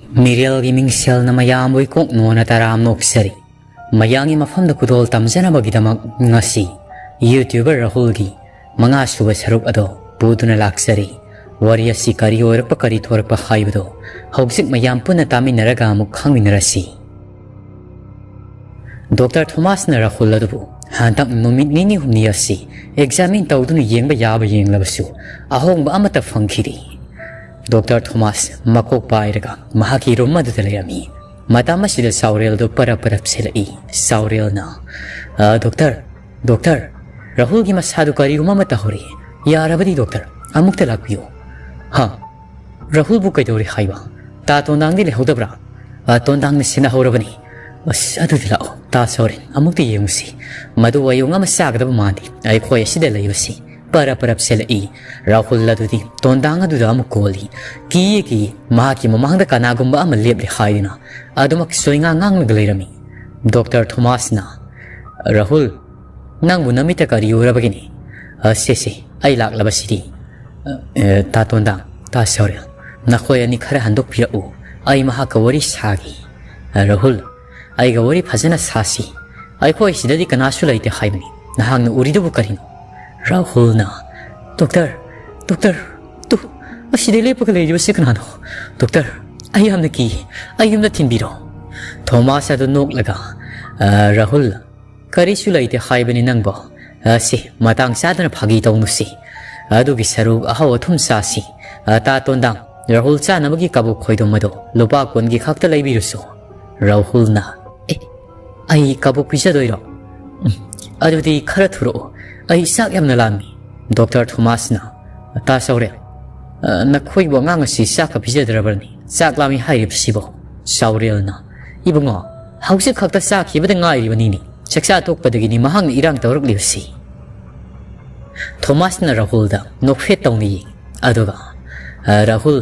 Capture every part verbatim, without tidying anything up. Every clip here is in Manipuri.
ꯃꯤꯔꯦꯜꯒꯤ ꯃꯤꯡꯁꯦꯜꯅ ꯃꯌꯥꯝꯕꯨ ꯏꯀꯣꯛ ꯅꯣꯟꯅ ꯇꯔꯥꯝ ꯅꯣꯛꯆꯔꯤ꯫ ꯃꯌꯥꯝꯒꯤ ꯃꯐꯝꯗ ꯈꯨꯗꯣꯜ ꯇꯝꯖꯅꯕꯒꯤꯗꯃꯛ ꯉꯁꯤ YouTuber ꯔꯥꯍꯨꯜꯒꯤ ꯃꯉꯥ ꯁꯨꯕ ꯁꯔꯨꯛ ꯑꯗꯣ ꯄꯨꯗꯨꯅ ꯂꯥꯛꯆꯔꯤ꯫ ꯋꯥꯔꯤ ꯑꯁꯤ ꯀꯔꯤ ꯑꯣꯏꯔꯛꯄ, ꯀꯔꯤ ꯊꯣꯔꯛꯄ ꯍꯥꯏꯕꯗꯣ ꯍꯧꯖꯤꯛ ꯃꯌꯥꯝ ꯄꯨꯟꯅ ꯇꯥꯃꯤꯟꯅꯔꯒ ꯑꯃꯨꯛ ꯈꯪꯃꯤꯟꯅꯔꯁꯤ꯫ ꯗꯣꯛꯇꯔ ꯊꯣꯃꯥꯁꯅ ꯔꯥꯍꯨꯜ ꯑꯗꯨꯕꯨ ꯍꯟꯗꯛ ꯅꯨꯃꯤꯠ ꯅꯤꯅꯤ ꯍꯨꯝꯅꯤ ꯑꯁꯤ ꯑꯦꯛꯖꯥꯃꯤꯟ ꯇꯧꯗꯨꯅ ꯌꯦꯡꯕ ꯌꯥꯕ ꯌꯦꯡꯂꯕꯁꯨ ꯑꯍꯣꯡꯕ ꯑꯃꯠꯇ ꯐꯪꯈꯤꯗꯦ꯫ ꯗꯣꯛꯇꯔ ꯊꯣꯃꯥꯁ ꯃꯀꯣꯛ ꯄꯥꯏꯔꯒ ꯃꯍꯥꯛꯀꯤ ꯔꯨꯝ ꯑꯗꯨꯗ ꯂꯩꯔꯝꯃꯤ꯫ ꯃꯇꯝ ꯑꯁꯤꯗ ꯁꯥꯎꯔꯦꯜꯗꯨ ꯄꯔꯞ ꯄꯔꯞ ꯁꯦꯜꯂꯛꯏ꯫ ꯁꯥꯎꯔꯦꯜꯅ, "ꯑ, ꯗꯣꯛꯇꯔ, ꯗꯣꯛꯇꯔ, ꯔꯥꯍꯨꯜꯒꯤ ꯃꯁꯥꯗꯨ ꯀꯔꯤꯒꯨꯝꯕ ꯑꯃ ꯇꯧꯍꯧꯔꯦ꯫ ꯌꯥꯔꯕꯗꯤ ꯗꯣꯛꯇꯔ, ꯑꯃꯨꯛꯇ ꯂꯥꯛꯄꯤꯌꯨ꯫" "ꯍꯥ? ꯔꯥꯍꯨꯜꯕꯨ ꯀꯩꯗꯧꯔꯦ ꯍꯥꯏꯕ? ꯇꯥ ꯇꯣꯟꯗꯥꯡꯗꯤ ꯂꯩꯍꯧꯗꯕ꯭ꯔꯥ?" "ꯑ, ꯇꯣꯟꯗꯥꯡꯅ ꯁꯦꯟꯅꯍꯧꯔꯕꯅꯤ꯫" "ꯑꯁ, ꯑꯗꯨꯗꯤ ꯂꯥꯛꯑꯣ, ꯇꯥ ꯁꯥꯎꯔꯦꯜ, ꯑꯃꯨꯛꯇ ꯌꯦꯡꯉꯨꯁꯤ꯫ ꯃꯗꯨ ꯑꯌꯣꯡ ꯑꯃ ꯆꯥꯒꯗꯕ ꯃꯥꯟꯗꯦ, ꯑꯩꯈꯣꯏ ꯑꯁꯤꯗ ꯂꯩꯕꯁꯤ꯫" ꯄꯔꯞ ꯄꯔꯞ ꯁꯦꯜꯂꯛꯏ꯫ ꯔꯥꯍꯨꯜ ꯑꯗꯨꯗꯤ ꯇꯣꯟꯗꯥꯡ ꯑꯗꯨꯗ ꯑꯃꯨꯛ ꯀꯣꯜꯂꯤ꯫ ꯀꯤꯌꯦ ꯀꯤꯌꯦ, ꯃꯍꯥꯛꯀꯤ ꯃꯃꯥꯡꯗ ꯀꯅꯥꯒꯨꯝꯕ ꯑꯃ ꯂꯦꯞꯂꯦ ꯍꯥꯏꯗꯨꯅ ꯑꯗꯨꯃꯛ ꯁꯣꯏꯉꯥꯡ ꯉꯥꯡꯂꯒ ꯂꯩꯔꯝꯃꯤ꯫ ꯗꯣꯛꯇꯔ ꯊꯣꯃꯥꯁꯅ, "ꯔꯥꯍꯨꯜ, ꯅꯪꯕꯨ ꯅꯃꯤꯠꯇ ꯀꯔꯤ ꯎꯔꯕꯒꯤꯅꯤ?" "ꯑ, ꯁꯦ, ꯁꯦ, ꯑꯩ ꯂꯥꯛꯂꯕꯁꯤꯗꯤ꯫" "ꯑ, ꯑꯦ, ꯇꯥ ꯇꯣꯟꯗꯥꯡ, ꯇꯥ ꯁꯥꯎꯔꯦꯜ, ꯅꯈꯣꯏ ꯑꯅꯤ ꯈꯔ ꯍꯟꯗꯣꯛꯄꯤꯔꯛꯎ, ꯑꯩ ꯃꯍꯥꯛꯀ ꯋꯥꯔꯤ ꯁꯥꯒꯦ꯫" "ꯑ, ꯔꯥꯍꯨꯜ, ꯑꯩꯒ ꯋꯥꯔꯤ ꯐꯖꯅ ꯁꯥꯁꯤ꯫ ꯑꯩꯈꯣꯏ ꯁꯤꯗꯗꯤ ꯀꯅꯥꯁꯨ ꯂꯩꯇꯦ ꯍꯥꯏꯕꯅꯤ꯫ ꯅꯍꯥꯛꯅ ꯎꯔꯤꯗꯨꯕꯨ ꯀꯔꯤꯅꯣ?" ꯔꯥꯍꯨꯜꯅ, "ꯗꯣꯛꯇꯔ, ꯗꯣꯛꯇꯔ, ꯇꯨ, ꯑꯁꯤꯗ ꯂꯦꯞꯄꯒ ꯂꯩꯔꯤꯕꯁꯤ ꯀꯅꯥꯅꯣ? ꯗꯣꯛꯇꯔ, ꯑꯩ ꯌꯥꯝꯅ ꯀꯤ꯫ ꯑꯩ ꯌꯨꯝꯗ ꯊꯤꯟꯕꯤꯔꯣ꯫" ꯊꯣꯃꯥꯁ ꯑꯗꯨ ꯅꯣꯛꯂꯒ, "ꯑ, ꯔꯥꯍꯨꯜ, ꯀꯔꯤꯁꯨ ꯂꯩꯇꯦ ꯍꯥꯏꯕꯅꯤ ꯅꯪꯕꯣ꯫ ꯑ, ꯁꯤ, ꯃꯇꯥꯡ ꯆꯥꯗꯅ ꯐꯥꯒꯤ ꯇꯧꯅꯨꯁꯤ꯫ ꯑꯗꯨꯒꯤ ꯁꯔꯨꯛ ꯑꯍꯥꯎ ꯑꯊꯨꯝ ꯆꯥꯁꯤ꯫ ꯑ, ꯇꯥ ꯇꯣꯟꯗꯥꯡ, ꯔꯥꯍꯨꯜ ꯆꯥꯅꯕꯒꯤ ꯀꯕꯣꯛ ꯈꯣꯏꯗꯣꯝ ꯑꯗꯣ ꯂꯨꯄꯥ ꯀꯨꯟꯒꯤ ꯈꯛꯇ ꯂꯩꯕꯤꯔꯨꯁꯨ꯫" ꯔꯥꯍꯨꯜꯅ, "ꯑꯦ, ꯑꯩ ꯀꯕꯣꯛ ꯄꯤꯖꯗꯣꯏꯔꯣ? ꯎꯝ, ꯑꯗꯨꯗꯤ ꯈꯔ ꯊꯨꯔꯛꯑꯣ, ꯑꯩ ꯆꯥꯛ ꯌꯥꯝꯅ ꯂꯥꯝꯃꯤ꯫" ꯗꯣꯛꯇꯔ ꯊꯣꯃꯥꯁꯅ, "ꯇꯥ ꯁꯥꯎꯔꯦꯜ, ꯑ, ꯅꯈꯣꯏꯕꯨ ꯑꯉꯥꯡ ꯑꯁꯤ ꯆꯥꯛꯀ ꯄꯤꯖꯗ꯭ꯔꯕꯅꯤ? ꯆꯥꯛ ꯂꯥꯝꯃꯤ ꯍꯥꯏꯔꯤꯕꯁꯤꯕꯣ?" ꯁꯥꯎꯔꯦꯜꯅ, "ꯏꯕꯨꯡꯉꯣ, ꯍꯧꯖꯤꯛ ꯈꯛꯇ ꯆꯥꯈꯤꯕꯗ ꯉꯥꯏꯔꯤꯕꯅꯤꯅꯦ꯫ ꯆꯥꯛꯆꯥ ꯇꯣꯛꯄꯗꯒꯤꯅꯤ ꯃꯍꯥꯛꯅ ꯏꯔꯥꯡ ꯇꯧꯔꯛꯂꯤꯕꯁꯤ꯫" ꯊꯣꯃꯥꯁꯅ ꯔꯥꯍꯨꯜꯗ ꯅꯣꯛꯐꯦꯠ ꯇꯧꯅ ꯌꯦꯡꯉꯤ꯫ ꯑꯗꯨꯒ, "ꯑ, ꯔꯥꯍꯨꯜ,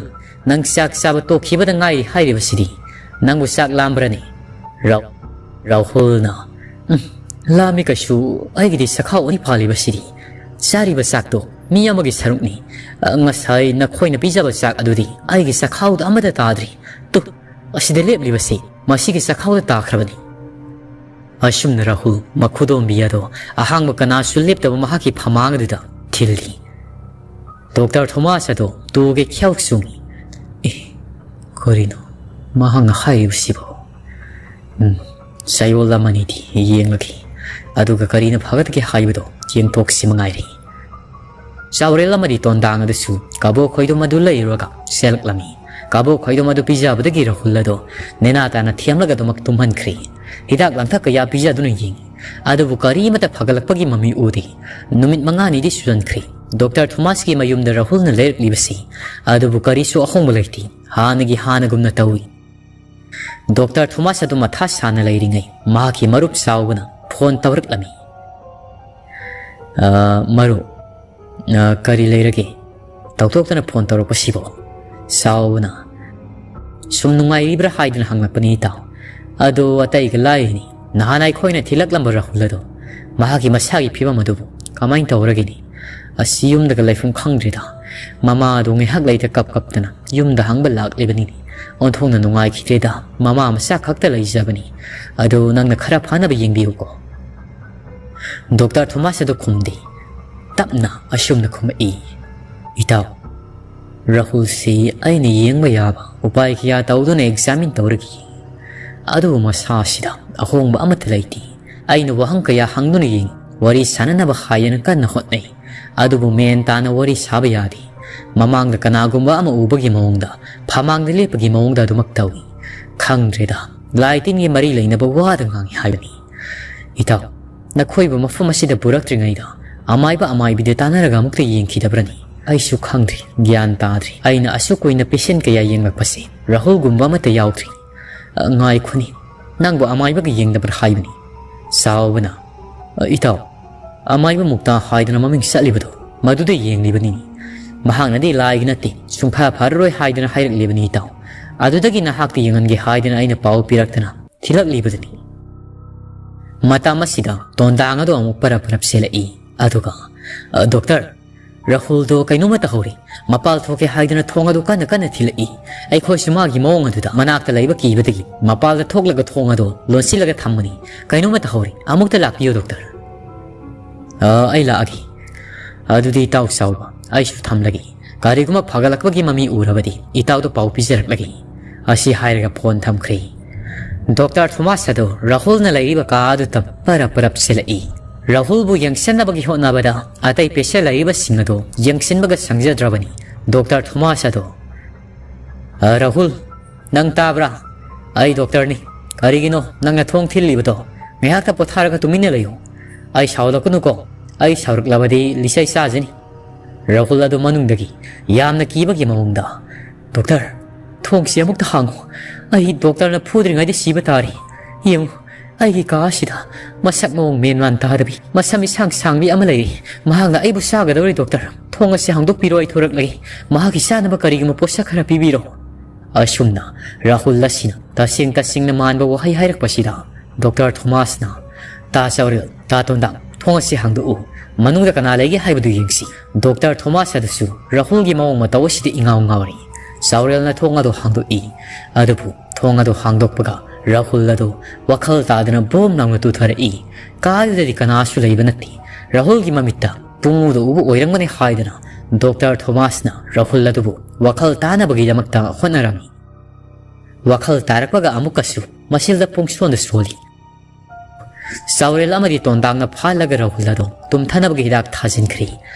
ꯅꯪ ꯆꯥꯛ ꯆꯥꯕ ꯇꯣꯛꯈꯤꯕꯗ ꯉꯥꯏꯔꯤ ꯍꯥꯏꯔꯤꯕꯁꯤꯗꯤ ꯅꯪꯕꯨ ꯆꯥꯛ ꯂꯥꯝꯕ꯭ꯔꯅꯦ?" ꯔꯥ-, ꯔꯥꯍꯨꯜꯅ, "ꯎꯝ, ꯂꯥꯝꯃꯤ ꯀꯩꯁꯨ, ꯑꯩꯒꯤꯗꯤ ꯆꯈꯥꯎ ꯑꯅꯤ ꯄꯥꯜꯂꯤꯕꯁꯤꯗꯤ꯫ ꯆꯥꯔꯤꯕ ꯆꯥꯛꯇꯣ ꯃꯤ ꯑꯃꯒꯤ ꯁꯔꯨꯛꯅꯤ꯫ ꯑ, ꯉꯁꯥꯏ ꯅꯈꯣꯏꯅ ꯄꯤꯖꯕ ꯆꯥꯛ ꯑꯗꯨꯗꯤ ꯑꯩꯒꯤ ꯆꯈꯥꯎꯗ ꯑꯃꯠꯇ ꯇꯥꯗ꯭ꯔꯤ꯫ ꯇꯨ, ꯑꯁꯤꯗ ꯂꯦꯞꯂꯤꯕꯁꯤ ꯃꯁꯤꯒꯤ ꯆꯈꯥꯎꯗ ꯇꯥꯈ꯭ꯔꯕꯅꯤ꯫ ꯑꯁꯨꯝꯅ ꯔꯥꯍꯨꯜ ꯃꯈꯨꯗꯣꯝꯕꯤ ꯑꯗꯣ ꯑꯍꯥꯡꯕ ꯀꯅꯥꯁꯨ ꯂꯦꯞꯇꯕ ꯃꯍꯥꯛꯀꯤ ꯐꯃꯥꯡ ꯑꯗꯨꯗ ꯊꯤꯜꯂꯤ꯫ ꯗꯣꯛꯇꯔ ꯊꯣꯃꯥꯁ ꯑꯗꯣ ꯇꯨꯒꯦ ꯈ꯭ꯌꯥꯎ ꯆꯨꯡꯉꯤ꯫ ꯑꯦ, ꯀꯔꯤꯅꯣ ꯃꯍꯥꯛꯅ ꯍꯥꯏꯔꯤꯕꯁꯤꯕꯣ? ꯎꯝ, ꯆꯌꯣꯜ ꯑꯃꯅꯤꯗꯤ ꯌꯦꯡꯂꯒꯦ꯫ ꯑꯗꯨꯒ ꯀꯔꯤꯅ ꯐꯒꯗꯒꯦ ꯍꯥꯏꯕꯗꯣ ꯌꯦꯡꯊꯣꯛꯁꯤ ꯃꯉꯥꯏꯔꯦ꯫ ꯆꯥꯎꯔꯦꯜ ꯑꯃꯗꯤ ꯇꯣꯟꯗꯥꯡ ꯑꯗꯨꯁꯨ ꯀꯕꯣꯛ ꯈꯣꯏꯗꯣꯝ ꯑꯗꯨ ꯂꯩꯔꯨꯔꯒ ꯆꯦꯜꯂꯛꯂꯝꯃꯤ꯫ ꯀꯕꯣꯛ ꯈꯣꯏꯗꯣꯝ ꯑꯗꯨ ꯄꯤꯖꯕꯗꯒꯤ ꯔꯥꯍꯨꯜ ꯑꯗꯣ ꯅꯦꯅꯥ ꯇꯥꯅ ꯊꯦꯝꯂꯒ ꯑꯗꯨꯃꯛ ꯇꯨꯝꯍꯟꯈ꯭ꯔꯦ꯫ ꯍꯤꯗꯥꯛ ꯂꯥꯡꯊꯛ ꯀꯌꯥ ꯄꯤꯖꯗꯨꯅ ꯌꯦꯡꯉꯤ꯫ ꯑꯗꯨꯕꯨ ꯀꯔꯤꯃꯠꯇ ꯐꯒꯠꯂꯛꯄꯒꯤ ꯃꯃꯤ ꯎꯗꯦ꯫ ꯅꯨꯃꯤꯠ ꯃꯉꯥꯅꯤꯗꯤ ꯁꯨꯖꯟꯈ꯭ꯔꯦ꯫ ꯗꯣꯛꯇꯔ ꯊꯣꯃꯥꯁꯀꯤ ꯃꯌꯨꯝꯗ ꯔꯥꯍꯨꯜꯅ ꯂꯩꯔꯛꯂꯤꯕꯁꯤ ꯑꯗꯨꯕꯨ ꯀꯔꯤꯁꯨ ꯑꯍꯣꯡꯕ ꯂꯩꯇꯦ꯫ ꯍꯥꯟꯅꯒꯤ ꯍꯥꯟꯅꯒꯨꯝꯅ ꯇꯧꯏ꯫ ꯗꯣꯛꯇꯔ ꯊꯣꯃꯥꯁ ꯑꯗꯨ ꯃꯊꯥ ꯁꯥꯅ ꯂꯩꯔꯤꯉꯩ ꯃꯍꯥꯛꯀꯤ ꯃꯔꯨꯞ ꯆꯥꯎꯕꯅ ꯐꯣꯟ ꯇꯧꯔꯛꯂꯝꯃꯤ꯫ "ꯑ, ꯃꯔꯨꯞ, ꯑ, ꯀꯔꯤ ꯂꯩꯔꯒꯦ? ꯇꯧꯊꯣꯛꯇꯅ ꯐꯣꯟ ꯇꯧꯔꯛꯄꯁꯤꯕꯣ?" ꯆꯥꯎꯕꯅ, "ꯁꯨꯝ ꯅꯨꯡꯉꯥꯏꯔꯤꯕ꯭ꯔꯥ ꯍꯥꯏꯗꯨꯅ ꯍꯪꯂꯛꯄꯅꯤ, ꯏꯇꯥꯎ꯫ ꯑꯗꯣ ꯑꯇꯩꯒ ꯂꯥꯏꯔꯤꯅꯤ, ꯅꯍꯥꯟ ꯑꯩꯈꯣꯏꯅ ꯊꯤꯜꯂꯛꯂꯝꯕ ꯔꯥꯍꯨꯜ ꯑꯗꯣ ꯃꯍꯥꯛꯀꯤ ꯃꯁꯥꯒꯤ ꯐꯤꯕꯝ ꯑꯗꯨꯕꯨ ꯀꯃꯥꯏꯅ ꯇꯧꯔꯒꯅꯤ? ꯑꯁꯤ ꯌꯨꯝꯗꯒ ꯂꯩꯐꯝ ꯈꯪꯗ꯭ꯔꯦꯗ꯫ ꯃꯃꯥ ꯑꯗꯨ ꯉꯥꯏꯍꯥꯛ ꯂꯩꯇ ꯀꯞ ꯀꯞꯇꯅ ꯌꯨꯝꯗ ꯍꯪꯕ ꯂꯥꯛꯂꯤꯕꯅꯤꯅꯦ꯫ ꯑꯣꯟꯊꯣꯛꯅ ꯅꯨꯡꯉꯥꯏꯈꯤꯗ꯭ꯔꯦꯗ꯫ ꯃꯃꯥ ꯃꯆꯥ ꯈꯛꯇ ꯂꯩꯖꯕꯅꯤ꯫ ꯑꯗꯨ ꯅꯪꯅ ꯈꯔ ꯐꯅꯕ ꯌꯦꯡꯕꯤꯌꯨꯀꯣ꯫" ꯗꯣꯛꯇꯔ ꯊꯣꯃꯥꯁ ꯑꯗꯨ ꯈꯨꯝꯗꯦ꯫ ꯇꯞꯅ ꯑꯁꯨꯝꯅ ꯈꯨꯝꯃꯛꯏ, "ꯏꯇꯥꯎ, ꯔꯥꯍꯨꯜꯁꯤ ꯑꯩꯅ ꯌꯦꯡꯕ ꯌꯥꯕ ꯎꯄꯥꯏ ꯀꯌꯥ ꯇꯧꯗꯨꯅ ꯑꯦꯛꯖꯥꯃꯤꯟ ꯇꯧꯔꯒ ꯌꯦꯡꯉꯤ꯫ ꯑꯗꯨꯕꯨ ꯃꯁꯥꯁꯤꯗ ꯑꯍꯣꯡꯕ ꯑꯃꯠꯇ ꯂꯩꯇꯦ꯫ ꯑꯩꯅ ꯋꯥꯍꯪ ꯀꯌꯥ ꯍꯪꯗꯨꯅ ꯌꯦꯡꯉꯤ, ꯋꯥꯔꯤ ꯁꯥꯟꯅꯅꯕ ꯍꯥꯏꯗꯅ ꯀꯟꯅ ꯍꯣꯠꯅꯩ꯫ ꯑꯗꯨꯕꯨ ꯃꯦꯟ ꯇꯥꯅ ꯋꯥꯔꯤ ꯁꯥꯕ ꯌꯥꯗꯦ꯫ ꯃꯃꯥꯡꯗ ꯀꯅꯥꯒꯨꯝꯕ ꯑꯃ ꯎꯕꯒꯤ ꯃꯑꯣꯡꯗ, ꯐꯃꯥꯡꯗ ꯂꯦꯞꯄꯒꯤ ꯃꯑꯣꯡꯗ ꯑꯗꯨꯃꯛ ꯇꯧꯏ꯫ ꯈꯪꯗ꯭ꯔꯦꯗ, ꯂꯥꯏ ꯇꯤꯟꯒꯤ ꯃꯔꯤ ꯂꯩꯅꯕ ꯋꯥꯗ ꯉꯥꯡꯉꯤ ꯍꯥꯏꯕꯅꯤ꯫ ꯏꯇꯥꯎ, ꯅꯈꯣꯏꯕꯨ ꯃꯐꯝ ꯑꯁꯤꯗ ꯄꯨꯔꯛꯇ꯭ꯔꯤꯉꯩꯗ ꯑꯃꯥꯏꯕ ꯑꯃꯥꯏꯕꯤꯗ ꯇꯥꯟꯅꯔꯒ ꯑꯃꯨꯛꯇ ꯌꯦꯡꯈꯤꯗꯕ꯭ꯔꯅꯤ? ꯑꯩꯁꯨ ꯈꯪꯗ꯭ꯔꯦ, ꯒ꯭ꯌꯥꯟ ꯇꯥꯗ꯭ꯔꯦ꯫ ꯑꯩꯅ ꯑꯁꯨꯛ ꯀꯨꯏꯅ ꯄꯦꯁꯦꯟ ꯀꯌꯥ ꯌꯦꯡꯂꯛꯄꯁꯦ ꯔꯥꯍꯨꯜꯒꯨꯝꯕ ꯑꯃꯠꯇ ꯌꯥꯎꯗ꯭ꯔꯤ꯫" "ꯑ, ꯉꯥꯏꯈꯣꯅꯤ, ꯅꯪꯕꯨ ꯑꯃꯥꯏꯕꯒ ꯌꯦꯡꯗꯕ꯭ꯔꯥ ꯍꯥꯏꯕꯅꯤ꯫" ꯆꯥꯎꯕꯅ, "ꯑ, ꯏꯇꯥꯎ, ꯑꯃꯥꯏꯕ ꯃꯨꯛꯇꯥ ꯍꯥꯏꯗꯅ ꯃꯃꯤꯡ ꯆꯠꯂꯤꯕꯗꯣ, ꯃꯗꯨꯗ ꯌꯦꯡꯂꯤꯕꯅꯤ꯫ ꯃꯍꯥꯛꯅꯗꯤ ꯂꯥꯏꯒꯤ ꯅꯠꯇꯦ, ꯁꯨꯡꯐ ꯐꯔꯔꯣꯏ ꯍꯥꯏꯗꯅ ꯍꯥꯏꯔꯛꯂꯤꯕꯅꯤ, ꯏꯇꯥꯎ꯫ ꯑꯗꯨꯗꯒꯤ ꯅꯍꯥꯛꯇ ꯌꯦꯡꯍꯟꯒꯦ ꯍꯥꯏꯗꯅ ꯑꯩꯅ ꯄꯥꯎ ꯄꯤꯔꯛꯇꯅ ꯊꯤꯜꯂꯛꯂꯤꯕꯗꯨꯅꯤ꯫" ꯃꯇꯝ ꯑꯁꯤꯗ ꯇꯣꯟꯗꯥꯡ ꯑꯗꯨ ꯑꯃꯨꯛ ꯄꯔꯞ ꯄꯔꯞ ꯆꯦꯜꯂꯛꯏ꯫ ꯑꯗꯨꯒ, "ꯑ, ꯗꯣꯛꯇꯔ, ꯔꯥꯍꯨꯜꯗꯣ ꯀꯩꯅꯣꯝꯃ ꯇꯧꯍꯧꯔꯦ꯫ ꯃꯄꯥꯜ ꯊꯣꯛꯀꯦ ꯍꯥꯏꯗꯨꯅ ꯊꯣꯡ ꯑꯗꯨ ꯀꯟꯅ ꯀꯟꯅ ꯊꯤꯜꯂꯛꯏ꯫ ꯑꯩꯈꯣꯏꯁꯨ ꯃꯥꯒꯤ ꯃꯑꯣꯡ ꯑꯗꯨꯗ ꯃꯅꯥꯛꯇ ꯂꯩꯕ ꯀꯤꯕꯗꯒꯤ ꯃꯄꯥꯜꯗ ꯊꯣꯛꯂꯒ ꯊꯣꯡ ꯑꯗꯨ ꯂꯣꯟꯁꯤꯜꯂꯒ ꯊꯝꯕꯅꯤ꯫ "ꯀꯩꯅꯣꯝꯃ ꯇꯧꯍꯧꯔꯦ, ꯑꯃꯨꯛꯇ ꯂꯥꯛꯄꯤꯌꯨ ꯗꯣꯛꯇꯔ꯫" "ꯑ, ꯑꯩ ꯂꯥꯛꯑꯒꯦ꯫ ꯑꯗꯨꯗꯤ ꯏꯇꯥꯎ ꯆꯥꯎꯕ, ꯑꯩꯁꯨ ꯊꯝꯂꯒꯦ꯫ ꯀꯔꯤꯒꯨꯝꯕ ꯐꯒꯠꯂꯛꯄꯒꯤ ꯃꯃꯤ ꯎꯔꯕꯗꯤ ꯏꯇꯥꯎꯗ ꯄꯥꯎ ꯄꯤꯖꯔꯛꯂꯒꯦ꯫" ꯑꯁꯤ ꯍꯥꯏꯔꯒ ꯐꯣꯟ ꯊꯝꯈ꯭ꯔꯦ꯫ ꯗꯣꯛꯇꯔ ꯊꯣꯃꯥꯁ ꯑꯗꯨ ꯔꯥꯍꯨꯜꯅ ꯂꯩꯔꯤꯕ ꯀꯥ ꯑꯗꯨ ꯇꯞꯄꯔ ꯄꯔꯞ ꯁꯤꯜꯂꯛꯏ꯫ ꯔꯥꯍꯨꯜꯕꯨ ꯌꯦꯡꯁꯤꯟꯅꯕꯒꯤ ꯍꯣꯠꯅꯕꯗ ꯑꯇꯩ ꯄꯦꯁꯦꯟ ꯂꯩꯔꯤꯕꯁꯤꯡ ꯑꯗꯨ ꯌꯦꯡꯁꯤꯟꯕꯒ ꯁꯪꯖꯗ꯭ꯔꯕꯅꯤ꯫ ꯗꯣꯛꯇꯔ ꯊꯣꯃꯥꯁ ꯑꯗꯨ, "ꯑ, ꯔꯥꯍꯨꯜ, ꯅꯪ ꯇꯥꯕ꯭ꯔꯥ? ꯑꯩ ꯗꯣꯛꯇꯔꯅꯤ꯫ ꯀꯔꯤꯒꯤꯅꯣ ꯅꯪꯅ ꯊꯣꯡ ꯊꯤꯜꯂꯤꯕꯗꯣ? ꯉꯥꯏꯍꯥꯛꯇ ꯄꯣꯊꯥꯔꯒ ꯇꯨꯃꯤꯟꯅ ꯂꯩꯌꯨ꯫ ꯑꯩ ꯁꯥꯎꯔꯛꯀꯅꯨꯀꯣ꯫ ꯑꯩ ꯁꯥꯎꯔꯛꯂꯕꯗꯤ ꯂꯤꯆꯩ ꯆꯥꯖꯅꯤ꯫" ꯔꯥꯍꯨꯜ ꯑꯗꯨ ꯃꯅꯨꯡꯗꯒꯤ ꯌꯥꯝꯅ ꯀꯤꯕꯒꯤ ꯃꯑꯣꯡꯗ, "ꯗꯣꯛꯇꯔ, ꯊꯣꯡꯁꯤ ꯑꯃꯨꯛꯇ ꯍꯥꯡꯉꯨ꯫ ꯑꯩ ꯗꯣꯛꯇꯔꯅ ꯐꯨꯗ꯭ꯔꯤꯉꯩꯗ ꯁꯤꯕ ꯇꯥꯔꯦ꯫ ꯌꯦꯡꯉꯨ, ꯑꯩꯒꯤ ꯀꯥ ꯑꯁꯤꯗ ꯃꯁꯛ ꯃꯑꯣꯡ ꯃꯦꯟ ꯃꯥꯟ ꯇꯥꯗꯕꯤ ꯃꯁꯝ ꯏꯁꯥꯡ ꯁꯥꯡꯕꯤ ꯑꯃ ꯂꯩꯔꯤ꯫ ꯃꯍꯥꯛꯅ ꯑꯩꯕꯨ ꯆꯥꯒꯗꯧꯔꯤ ꯗꯣꯛꯇꯔ꯫ ꯊꯣꯡ ꯑꯁꯤ ꯍꯥꯡꯗꯣꯛꯄꯤꯔꯣ, ꯑꯩ ꯊꯣꯔꯛꯂꯒꯦ꯫ ꯃꯍꯥꯛꯀꯤ ꯆꯥꯅꯕ ꯀꯔꯤꯒꯨꯝꯕ ꯄꯣꯠꯁꯛ ꯈꯔ ꯄꯤꯕꯤꯔꯣ꯫" ꯑꯁꯨꯝꯅ ꯔꯥꯍꯨꯜ ꯑꯁꯤꯅ ꯇꯁꯦꯡ ꯇꯁꯦꯡꯅ ꯃꯥꯟꯕ ꯋꯥꯍꯩ ꯍꯥꯏꯔꯛꯄꯁꯤꯗ ꯗꯣꯛꯇꯔ ꯊꯣꯃꯥꯁꯅ, "ꯇꯥ ꯆꯥꯎꯔꯦꯜ, ꯇꯥ ꯇꯣꯟꯗꯥꯡ, ꯊꯣꯡ ꯑꯁꯤ ꯍꯥꯡꯗꯣꯛꯎ꯫ ꯃꯅꯨꯡꯗ ꯀꯅꯥ ꯂꯩꯒꯦ ꯍꯥꯏꯕꯗꯨ ꯌꯦꯡꯁꯤ꯫" ꯗꯣꯛꯇꯔ ꯊꯣꯃꯥꯁ ꯑꯗꯨꯁꯨ ꯔꯥꯍꯨꯜꯒꯤ ꯃꯑꯣꯡ ꯃꯇꯧ ꯑꯁꯤꯗ ꯏꯉꯥꯎ ꯉꯥꯎꯔꯤ꯫ ꯆꯥꯎꯔꯦꯜꯅ ꯊꯣꯡ ꯑꯗꯨ ꯍꯥꯡꯗꯣꯛꯏ꯫ ꯑꯗꯨꯕꯨ ꯊꯣꯡ ꯑꯗꯨ ꯍꯥꯡꯗꯣꯛꯄꯒ ꯔꯥꯍꯨꯜ ꯑꯗꯨ ꯋꯥꯈꯜ ꯇꯥꯗꯅ ꯕꯣꯝ ꯂꯥꯎꯅ ꯇꯨꯊꯔꯛꯏ꯫ ꯀꯥꯗꯨꯗꯗꯤ ꯀꯅꯥꯁꯨ ꯂꯩꯕ ꯅꯠꯇꯦ꯫ ꯔꯥꯍꯨꯜꯒꯤ ꯃꯃꯤꯠꯇ ꯄꯨꯡꯎꯗ ꯎꯕ ꯑꯣꯏꯔꯝꯒꯅꯤ ꯍꯥꯏꯗꯅ ꯗꯣꯛꯇꯔ ꯊꯣꯃꯥꯁꯅ ꯔꯥꯍꯨꯜ ꯑꯗꯨꯕꯨ ꯋꯥꯈꯜ ꯇꯥꯅꯕꯒꯤꯗꯃꯛꯇ ꯍꯣꯠꯅꯔꯝꯃꯤ꯫ ꯋꯥꯈꯜ ꯇꯥꯔꯛꯄꯒ ꯑꯃꯨꯛꯀꯁꯨ ꯃꯁꯤꯗ ꯄꯨꯡꯁꯣꯟꯗ ꯁꯣꯜꯂꯤ꯫ ꯆꯥꯎꯔꯦꯜ ꯑꯃꯗꯤ ꯇꯣꯟꯗꯥꯡꯅ ꯐꯥꯜꯂꯒ ꯔꯥꯍꯨꯜ ꯑꯗꯨ ꯇꯨꯝꯊꯅꯕꯒꯤ ꯍꯤꯗꯥꯛ ꯊꯥꯖꯤꯟꯈ꯭ꯔꯤ꯫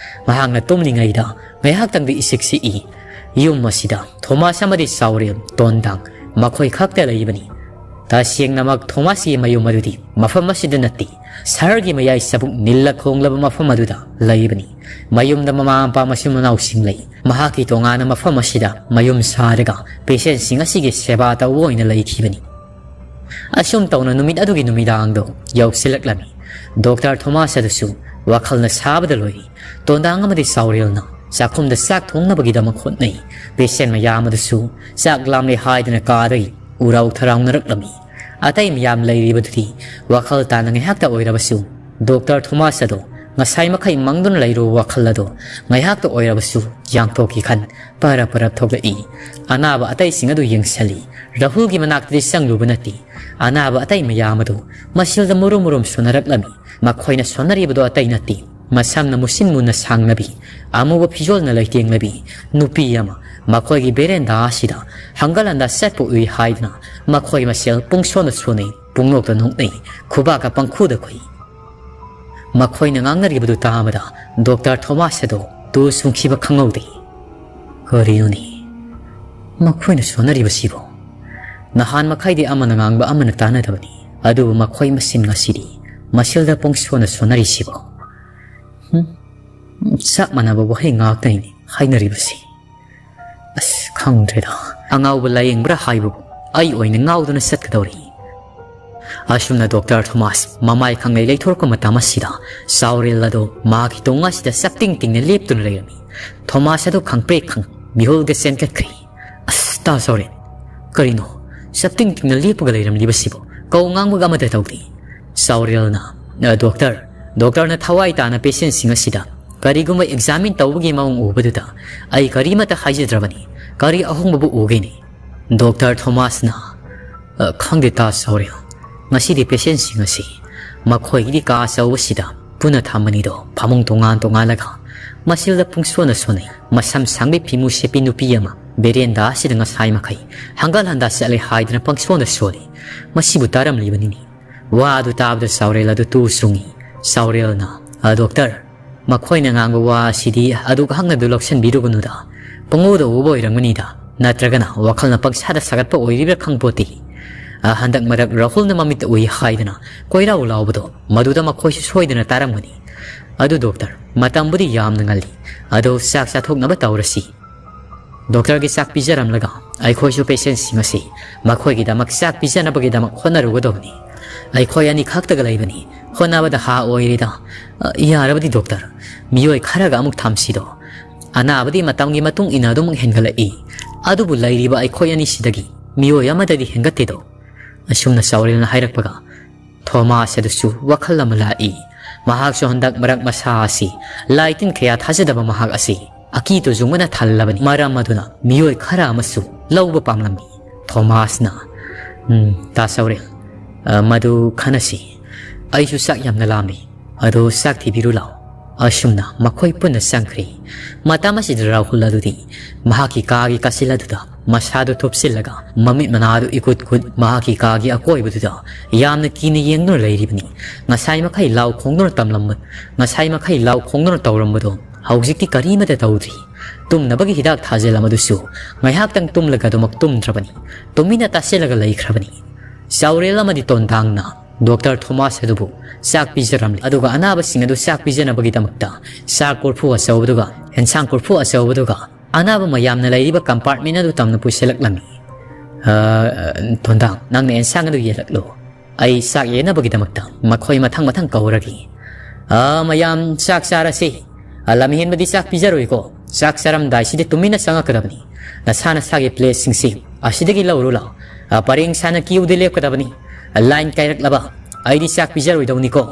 ꯃꯍꯥꯛꯅ ꯇꯨꯝꯂꯤꯉꯩꯗ ꯉꯥꯏꯍꯥꯛꯇꯪꯗꯤ ꯏꯁꯤꯛ ꯁꯤꯛꯏ꯫ ꯌꯨꯝ ꯑꯁꯤꯗ ꯊꯣꯃꯥꯁ ꯑꯃꯗꯤ ꯆꯥꯎꯔꯦꯜ, ꯇꯣꯟꯗꯥꯡ ꯃꯈꯣꯏ ꯈꯛꯇ ꯂꯩꯕꯅꯤ꯫ ꯇꯁꯦꯡꯅꯃꯛ ꯊꯣꯃꯥꯁꯀꯤ ꯃꯌꯨꯝ ꯑꯗꯨꯗꯤ ꯃꯐꯝ ꯑꯁꯤꯗ ꯅꯠꯇꯦ, ꯁꯍꯔꯒꯤ ꯃꯌꯥꯏ ꯆꯕꯨꯛ ꯅꯤꯜꯂ ꯈꯣꯡꯂꯕ ꯃꯐꯝ ꯑꯗꯨꯗ ꯂꯩꯕꯅꯤ꯫ ꯃꯌꯨꯝꯗ ꯃꯃꯥ ꯃꯄꯥ ꯃꯆꯤꯟ ꯃꯅꯥꯎꯁꯤꯡ ꯂꯩ꯫ ꯃꯍꯥꯛꯀꯤ ꯇꯣꯉꯥꯟꯅ ꯃꯐꯝ ꯑꯁꯤꯗ ꯃꯌꯨꯝ ꯁꯥꯔꯒ ꯄꯦꯁꯦꯟꯁꯤꯡ ꯑꯁꯤꯒꯤ ꯁꯦꯕꯥ ꯇꯧꯕ ꯑꯣꯏꯅ ꯂꯩꯈꯤꯕꯅꯤ꯫ ꯑꯁꯨꯝ ꯇꯧꯅ ꯅꯨꯃꯤꯠ ꯑꯗꯨꯒꯤ ꯅꯨꯃꯤꯗꯥꯡꯗꯣ ꯌꯧꯁꯤꯜꯂꯛꯂꯝꯃꯤ꯫ ꯗꯣꯛꯇꯔ ꯊꯣꯃꯥꯁ ꯑꯗꯨꯁꯨ ꯋꯥꯈꯜꯅ ꯁꯥꯕꯗ ꯂꯣꯏꯔꯤ꯫ ꯇꯣꯟꯗꯥꯡ ꯑꯃꯗꯤ ꯆꯥꯎꯔꯦꯜꯅ ꯆꯥꯛꯈꯨꯝꯗ ꯆꯥꯛ ꯊꯣꯡꯅꯕꯒꯤꯗꯃꯛ ꯍꯣꯠꯅꯩ꯫ ꯄꯦꯁꯦꯟ ꯃꯌꯥꯝ ꯑꯗꯨꯁꯨ ꯆꯥꯛ ꯂꯥꯝꯂꯦ ꯍꯥꯏꯗꯨꯅ ꯀꯥꯗꯒꯤ ꯎꯔꯥꯎ ꯊꯔꯥꯎꯅꯔꯛꯂꯝꯃꯤ꯫ ꯑꯇꯩ ꯃꯌꯥꯝ ꯂꯩꯔꯤꯕꯗꯨꯗꯤ ꯋꯥꯈꯜ ꯇꯥꯅ ꯉꯥꯏꯍꯥꯛꯇ ꯑꯣꯏꯔꯕꯁꯨ ꯗꯣꯛꯇꯔ ꯊꯣꯃꯥꯁ ꯑꯗꯨ ꯉꯁꯥꯏ ꯃꯈꯩ ꯃꯪꯗꯨꯅ ꯂꯩꯔꯨꯕ ꯋꯥꯈꯜ ꯑꯗꯨ ꯉꯥꯏꯍꯥꯛꯇ ꯑꯣꯏꯔꯕꯁꯨ ꯌꯥꯡꯊꯣꯛꯈꯤ ꯈꯟ ꯄꯔꯞ ꯄꯔꯞ ꯊꯣꯛꯂꯛꯏ꯫ ꯑꯅꯥꯕ ꯑꯇꯩꯁꯤꯡ ꯑꯗꯨ ꯌꯦꯡꯁꯤꯜꯂꯤ꯫ ꯔꯥꯍꯨꯜꯒꯤ ꯃꯅꯥꯛꯇꯗꯤ ꯆꯪꯂꯨꯕ ꯅꯠꯇꯦ꯫ ꯑꯅꯥꯕ ꯑꯇꯩ ꯃꯌꯥꯝ ꯑꯗꯨ ꯃꯁꯤꯜꯗ ꯃꯨꯔꯨꯝ ꯃꯨꯔꯨꯝ ꯁꯣꯟꯅꯔꯛꯂꯝꯃꯤ꯫ ꯃꯈꯣꯏꯅ ꯁꯣꯟꯅꯔꯤꯕꯗꯨ ꯑꯇꯩ ꯅꯠꯇꯦ꯫ ꯃꯁꯝꯅ ꯃꯨꯁꯤꯟ ꯃꯨꯅ ꯁꯥꯡꯂꯕꯤ, ꯑꯃꯨꯕ ꯐꯤꯖꯣꯜꯅ ꯂꯩꯇꯦꯡꯂꯕꯤ ꯅꯨꯄꯤ ꯑꯃ ꯃꯈꯣꯏꯒꯤ ꯕꯦꯔꯦꯟꯗꯥ ꯑꯁꯤꯗ ꯍꯪꯒꯠ ꯍꯟꯗꯥ ꯆꯠꯄ ꯎꯏ ꯍꯥꯏꯗꯨꯅ ꯃꯈꯣꯏ ꯃꯁꯦꯜ ꯄꯨꯡꯁꯣꯟꯗ ꯁꯣꯟꯅꯩ, ꯄꯨꯡꯅꯣꯛꯇ ꯅꯣꯛꯅꯩ, ꯈꯨꯕꯥꯛꯀ ꯄꯪꯈꯨꯗ ꯈꯨꯏ꯫ ꯃꯈꯣꯏꯅ ꯉꯥꯡꯅꯔꯤꯕꯗꯨ ꯇꯥꯕꯗ ꯗꯣꯛꯇꯔ ꯊꯣꯃꯥꯁ ꯑꯗꯨ ꯇꯨ ꯆꯨꯡꯈꯤꯕ ꯈꯪꯍꯧꯗꯦ꯫ ꯀꯔꯤꯅꯣꯅꯦ ꯃꯈꯣꯏꯅ ꯁꯣꯟꯅꯔꯤꯕꯁꯤꯕꯨ? ꯅꯍꯥꯟ ꯃꯈꯩꯗꯤ ꯑꯃꯅ ꯉꯥꯡꯕ ꯑꯃꯅ ꯇꯥꯅꯗꯕꯅꯤ, ꯑꯗꯨꯕꯨ ꯃꯈꯣꯏ ꯃꯁꯦꯟ ꯉꯁꯤꯗꯤ ꯃꯁꯤꯜꯗ ꯄꯨꯡꯁꯣꯟꯅ ꯁꯣꯟꯅꯔꯤꯁꯤꯕꯨ? ꯍꯨꯝ? ꯆꯞ ꯃꯥꯟꯅꯕ ꯋꯥꯍꯩ ꯉꯥꯛꯇꯅꯤꯅꯦ ꯍꯥꯏꯅꯔꯤꯕꯁꯤ꯫ ꯑꯁ, ꯈꯪꯗ꯭ꯔꯦꯗ꯫ ꯑꯉꯥꯎꯕ ꯂꯥꯌꯦꯡꯕ꯭ꯔꯥ ꯍꯥꯏꯕꯕꯨ ꯑꯩ ꯑꯣꯏꯅ ꯉꯥꯎꯗꯨꯅ ꯆꯠꯀꯗꯧꯔꯤ꯫ ꯑꯁꯨꯝꯅ ꯗꯣꯛꯇꯔ ꯊꯣꯃꯥꯁ ꯃꯃꯥꯏ ꯈꯪꯂꯩ ꯂꯩꯊꯣꯔꯛꯄ ꯃꯇꯝ ꯑꯁꯤꯗ ꯆꯥꯎꯔꯦꯜ ꯑꯗꯨ ꯃꯍꯥꯛꯀꯤ ꯇꯨꯡ ꯑꯁꯤꯗ ꯆꯞꯇꯤꯡ ꯇꯤꯡꯅ ꯂꯦꯞꯇꯨꯅ ꯂꯩꯔꯝꯃꯤ꯫ ꯊꯣꯃꯥꯁ ꯑꯗꯨ ꯈꯪꯄ꯭ꯔꯦꯛ ꯈꯪ ꯃꯤꯍꯨꯜꯒ ꯆꯦꯟꯈꯠꯈ꯭ꯔꯦ꯫ "ꯑꯁ, ꯇꯥ ꯆꯥꯎꯔꯦꯜ, ꯀꯔꯤꯅꯣ ꯆꯞꯇꯤꯡ ꯇꯤꯡꯅ ꯂꯦꯞꯄꯒ ꯂꯩꯔꯝꯂꯤꯕꯁꯤꯕꯨ? ꯀꯧ ꯉꯥꯡꯕꯒ ꯑꯃꯠꯇ ꯇꯧꯗꯦ꯫" ꯆꯥꯎꯔꯦꯜꯅ, "ꯑ, ꯗꯣꯛꯇꯔ, ꯗꯣꯛꯇꯔꯅ ꯊꯋꯥꯏ ꯇꯥꯅ ꯄꯦꯁꯦꯟꯁꯤꯡ ꯑꯁꯤꯗ ꯀꯔꯤꯒꯨꯝꯕ ꯑꯦꯛꯖꯥꯃꯤꯟ ꯇꯧꯕꯒꯤ ꯃꯑꯣꯡ ꯎꯕꯗꯨꯗ ꯑꯩ ꯀꯔꯤꯃꯠꯇ ꯍꯥꯏꯖꯗ꯭ꯔꯕꯅꯤ꯫ ꯀꯔꯤ ꯑꯍꯣꯡꯕꯕꯨ ꯎꯒꯦꯅꯦ?" ꯗꯣꯛꯇꯔ ꯊꯣꯃꯥꯁꯅ, "ꯑ, ꯈꯪꯗꯦ ꯇꯥ ꯆꯥꯎꯔꯦꯜ, ꯉꯁꯤꯗꯤ ꯄꯦꯁꯦꯟꯁꯤꯡ ꯑꯁꯤ ꯃꯈꯣꯏꯒꯤꯗꯤ ꯀꯥ ꯑꯆꯧꯕꯁꯤꯗ ꯄꯨꯟꯅ ꯊꯝꯕꯅꯤꯗꯣ, ꯐꯃꯨꯡ ꯇꯣꯉꯥꯟ ꯇꯣꯉꯥꯜꯂꯒ ꯃꯁꯤꯗ ꯄꯨꯡꯁꯣꯟꯗ ꯁꯣꯟꯅꯩ꯫ ꯃꯁꯝ ꯁꯥꯡꯕꯤ ꯐꯤꯃꯨ ꯁꯦꯠꯄꯤ ꯅꯨꯄꯤ ꯑꯃ ꯕꯦꯔꯦꯟꯗꯥ ꯑꯁꯤꯗ ꯉꯁꯥꯏ ꯃꯈꯩ ꯍꯪꯒꯠ ꯍꯟꯗꯥ ꯆꯠꯂꯦ ꯍꯥꯏꯗꯨꯅ ꯄꯪꯁꯣꯟꯗ ꯁꯣꯜꯂꯤ꯫ ꯃꯁꯤꯕꯨ ꯇꯥꯔꯝꯂꯤꯕꯅꯤꯅꯦ꯫" ꯋꯥ ꯑꯗꯨ ꯇꯥꯕꯗ ꯆꯥꯎꯔꯦꯜ ꯑꯗꯨ ꯇꯨ ꯆꯨꯡꯉꯤ꯫ ꯆꯥꯎꯔꯦꯜꯅ, "ꯑ, ꯗꯣꯛꯇꯔ, ꯃꯈꯣꯏꯅ ꯉꯥꯡꯕ ꯋꯥ ꯑꯁꯤꯗꯤ ꯑꯗꯨꯛ ꯍꯛꯅ ꯑꯗꯨ ꯂꯧꯁꯤꯟꯕꯤꯔꯨꯒꯅꯨꯗ꯫ ꯄꯪꯎꯗ ꯎꯕ ꯑꯣꯏꯔꯝꯒꯅꯤꯗ, ꯅꯠꯇ꯭ꯔꯒꯅ ꯋꯥꯈꯜꯅ ꯄꯪꯁꯥꯗ ꯁꯥꯒꯠꯄ ꯑꯣꯏꯔꯤꯕ꯭ꯔꯥ ꯈꯪꯄꯣꯠꯇꯦ꯫ ꯑ, ꯍꯟꯗꯛ ꯃꯔꯛ ꯔꯥꯍꯨꯜꯅ ꯃꯃꯤꯠꯇ ꯎꯏ ꯍꯥꯏꯗꯅ ꯀꯣꯏꯔꯥꯎ ꯂꯥꯎꯕꯗꯣ, ꯃꯗꯨꯗ ꯃꯈꯣꯏꯁꯨ ꯁꯣꯏꯗꯅ ꯇꯥꯔꯝꯒꯅꯤ꯫ ꯑꯗꯨ ꯗꯣꯛꯇꯔ, ꯃꯇꯝꯕꯨꯗꯤ ꯌꯥꯝꯅ ꯉꯜꯂꯤ, ꯑꯗꯣ ꯆꯥꯛ ꯆꯥꯊꯣꯛꯅꯕ ꯇꯧꯔꯁꯤ꯫ ꯗꯣꯛꯇꯔꯒꯤ ꯆꯥꯛ ꯄꯤꯖꯔꯝꯂꯒ ꯑꯩꯈꯣꯏꯁꯨ ꯄꯦꯁꯦꯟꯁꯤꯡ ꯑꯁꯤ ꯃꯈꯣꯏꯒꯤꯗꯃꯛ ꯆꯥꯛ ꯄꯤꯖꯅꯕꯒꯤꯗꯃꯛ ꯍꯣꯠꯅꯔꯨꯒꯗꯕꯅꯤ꯫ ꯑꯩꯈꯣꯏ ꯑꯅꯤꯈꯛꯇꯒ ꯂꯩꯕꯅꯤ, ꯍꯣꯠꯅꯕꯗ ꯍꯥ ꯑꯣꯏꯔꯤꯗ꯫ ꯑ, ꯌꯥꯔꯕꯗꯤ ꯗꯣꯛꯇꯔ, ꯃꯤꯑꯣꯏ ꯈꯔꯒ ꯑꯃꯨꯛ ꯊꯝꯁꯤꯗꯣ꯫ ꯑꯅꯥꯕꯗꯤ ꯃꯇꯝꯒꯤ ꯃꯇꯨꯡ ꯏꯟꯅ ꯑꯗꯨꯃꯛ ꯍꯦꯟꯒꯠꯂꯛꯏ, ꯑꯗꯨꯕꯨ ꯂꯩꯔꯤꯕ ꯑꯩꯈꯣꯏ ꯑꯅꯤꯁꯤꯗꯒꯤ ꯃꯤꯑꯣꯏ ꯑꯃꯗꯗꯤ ꯍꯦꯟꯒꯠꯇꯦꯗꯣ꯫" ꯑꯁꯨꯝꯅ ꯆꯥꯎꯔꯦꯜꯅ ꯍꯥꯏꯔꯛꯄꯒ ꯊꯣꯃꯥꯁ ꯑꯗꯨꯁꯨ ꯋꯥꯈꯜ ꯑꯃ ꯂꯥꯛꯏ꯫ ꯃꯍꯥꯛꯁꯨ ꯍꯟꯗꯛ ꯃꯔꯛ ꯃꯁꯥ ꯑꯁꯤ ꯂꯥꯏ ꯇꯤꯟ ꯀꯌꯥ ꯊꯥꯖꯗꯕ ꯃꯍꯥꯛ ꯑꯁꯤ ꯑꯀꯤ ꯇꯨꯖꯨꯡꯕꯅ ꯊꯜꯂꯕꯅꯤ꯫ ꯃꯔꯝ ꯑꯗꯨꯅ ꯃꯤꯑꯣꯏ ꯈꯔ ꯑꯃꯁꯨ ꯂꯧꯕ ꯄꯥꯝꯂꯝꯃꯤ꯫ ꯊꯣꯃꯥꯁꯅ, "ꯎꯝ, ꯇꯥ ꯁꯥꯎꯔꯦꯜ, ꯑ, ꯃꯗꯨ ꯈꯟꯅꯁꯤ꯫ ꯑꯩꯁꯨ ꯆꯥꯛ ꯌꯥꯝꯅ ꯂꯥꯝꯃꯤ꯫ ꯑꯗꯨ ꯆꯥꯛ ꯊꯤꯕꯤꯔꯨ ꯂꯥꯎ꯫" ꯑꯁꯨꯝꯅ ꯃꯈꯣꯏ ꯄꯨꯟꯅ ꯆꯪꯈ꯭ꯔꯤ꯫ ꯃꯇꯝ ꯑꯁꯤꯗ ꯔꯥꯍꯨꯜ ꯑꯗꯨꯗꯤ ꯃꯍꯥꯛꯀꯤ ꯀꯥꯒꯤ ꯀꯥꯆꯤꯜ ꯑꯗꯨꯗ ꯃꯁꯥꯗꯨ ꯊꯨꯞꯆꯤꯜꯂꯒ ꯃꯃꯤꯠ ꯃꯅꯥꯗꯨ ꯏꯀꯨꯠ ꯀꯨꯠ ꯃꯍꯥꯛꯀꯤ ꯀꯥꯒꯤ ꯑꯀꯣꯏꯕꯗꯨꯗ ꯌꯥꯝꯅ ꯀꯤꯅ ꯌꯦꯡꯗꯨꯅ ꯂꯩꯔꯤꯕꯅꯤ꯫ ꯉꯁꯥꯏ ꯃꯈꯩ ꯂꯥꯎ ꯈꯣꯡꯗꯨꯅ ꯇꯝꯂꯝꯕ, ꯉꯁꯥꯏ ꯃꯈꯩ ꯂꯥꯎ ꯈꯣꯡꯗꯨꯅ ꯇꯧꯔꯝꯕꯗꯣ ꯍꯧꯖꯤꯛꯇꯤ ꯀꯔꯤꯃꯠꯇ ꯇꯧꯗ꯭ꯔꯤ꯫ ꯇꯨꯝꯅꯕꯒꯤ ꯍꯤꯗꯥꯛ ꯊꯥꯖꯤꯜꯂꯝꯕꯗꯨꯁꯨ ꯉꯥꯏꯍꯥꯛꯇꯪ ꯇꯨꯝꯂꯒ ꯑꯗꯨꯃꯛ ꯇꯨꯝꯗ꯭ꯔꯕꯅꯤ꯫ ꯇꯨꯃꯤꯟꯅ ꯇꯥꯁꯤꯜꯂꯒ ꯂꯩꯈ꯭ꯔꯕꯅꯤ꯫ ꯆꯥꯎꯔꯦꯜ ꯑꯃꯗꯤ ꯇꯣꯟꯗꯥꯡꯅ ꯗꯣꯛꯇꯔ ꯊꯣꯃꯥꯁ ꯑꯗꯨꯕꯨ ꯆꯥꯛ ꯄꯤꯖꯔꯝꯂꯤ꯫ ꯑꯗꯨꯒ ꯑꯅꯥꯕꯁꯤꯡ ꯑꯗꯨ ꯆꯥꯛ ꯄꯤꯖꯅꯕꯒꯤꯗꯃꯛꯇ ꯆꯥꯛ ꯀꯣꯔꯐꯨ ꯑꯆꯧꯕꯗꯨꯒ ꯑꯦꯟꯁꯥꯡ ꯀꯣꯔꯐꯨ ꯑꯆꯧꯕꯗꯨꯒ ꯑꯅꯥꯕ ꯃꯌꯥꯝꯅ ꯂꯩꯔꯤꯕ ꯀꯝꯄꯥꯔꯠꯃꯦꯟ ꯑꯗꯨ ꯇꯝꯅ ꯄꯨꯁꯤꯜꯂꯛꯂꯝꯃꯤ꯫ "ꯑ, ꯇꯣꯟꯗꯥꯡ, ꯅꯪꯅ ꯑꯦꯟꯁꯥꯡ ꯑꯗꯨ ꯌꯦꯜꯂꯛꯂꯨ꯫ ꯑꯩ ꯆꯥꯛ ꯌꯦꯟꯅꯕꯒꯤꯗꯃꯛꯇ ꯃꯈꯣꯏ ꯃꯊꯪ ꯃꯊꯪ ꯀꯧꯔꯒꯦ꯫" "ꯑ, ꯃꯌꯥꯝ ꯆꯥꯛ ꯆꯥꯔꯁꯤ꯫ ꯑ, ꯂꯝꯍꯦꯟꯕꯗꯤ ꯆꯥꯛ ꯄꯤꯖꯔꯣꯏꯀꯣ꯫ ꯆꯥꯛ ꯆꯥꯔꯝꯗꯥꯏꯁꯤꯗ ꯇꯨꯃꯤꯟꯅ ꯆꯪꯉꯛꯀꯗꯕꯅꯤ꯫ ꯅꯁꯥ ꯅꯁꯥꯒꯤ ꯄ꯭ꯂꯦꯠꯁꯤꯡꯁꯤ ꯑꯁꯤꯗꯒꯤ ꯂꯧꯔꯨ ꯂꯥꯎ꯫ ꯑ, ꯄꯔꯦꯡ ꯁꯥꯅ ꯀ꯭ꯌꯨꯗ ꯂꯦꯞꯀꯗꯕꯅꯤ꯫ ꯑ, ꯂꯥꯏꯟ ꯀꯥꯏꯔꯛꯂꯕ ꯑꯩꯗꯤ ꯆꯥꯛ ꯄꯤꯖꯔꯣꯏꯗꯧꯅꯤꯀꯣ꯫"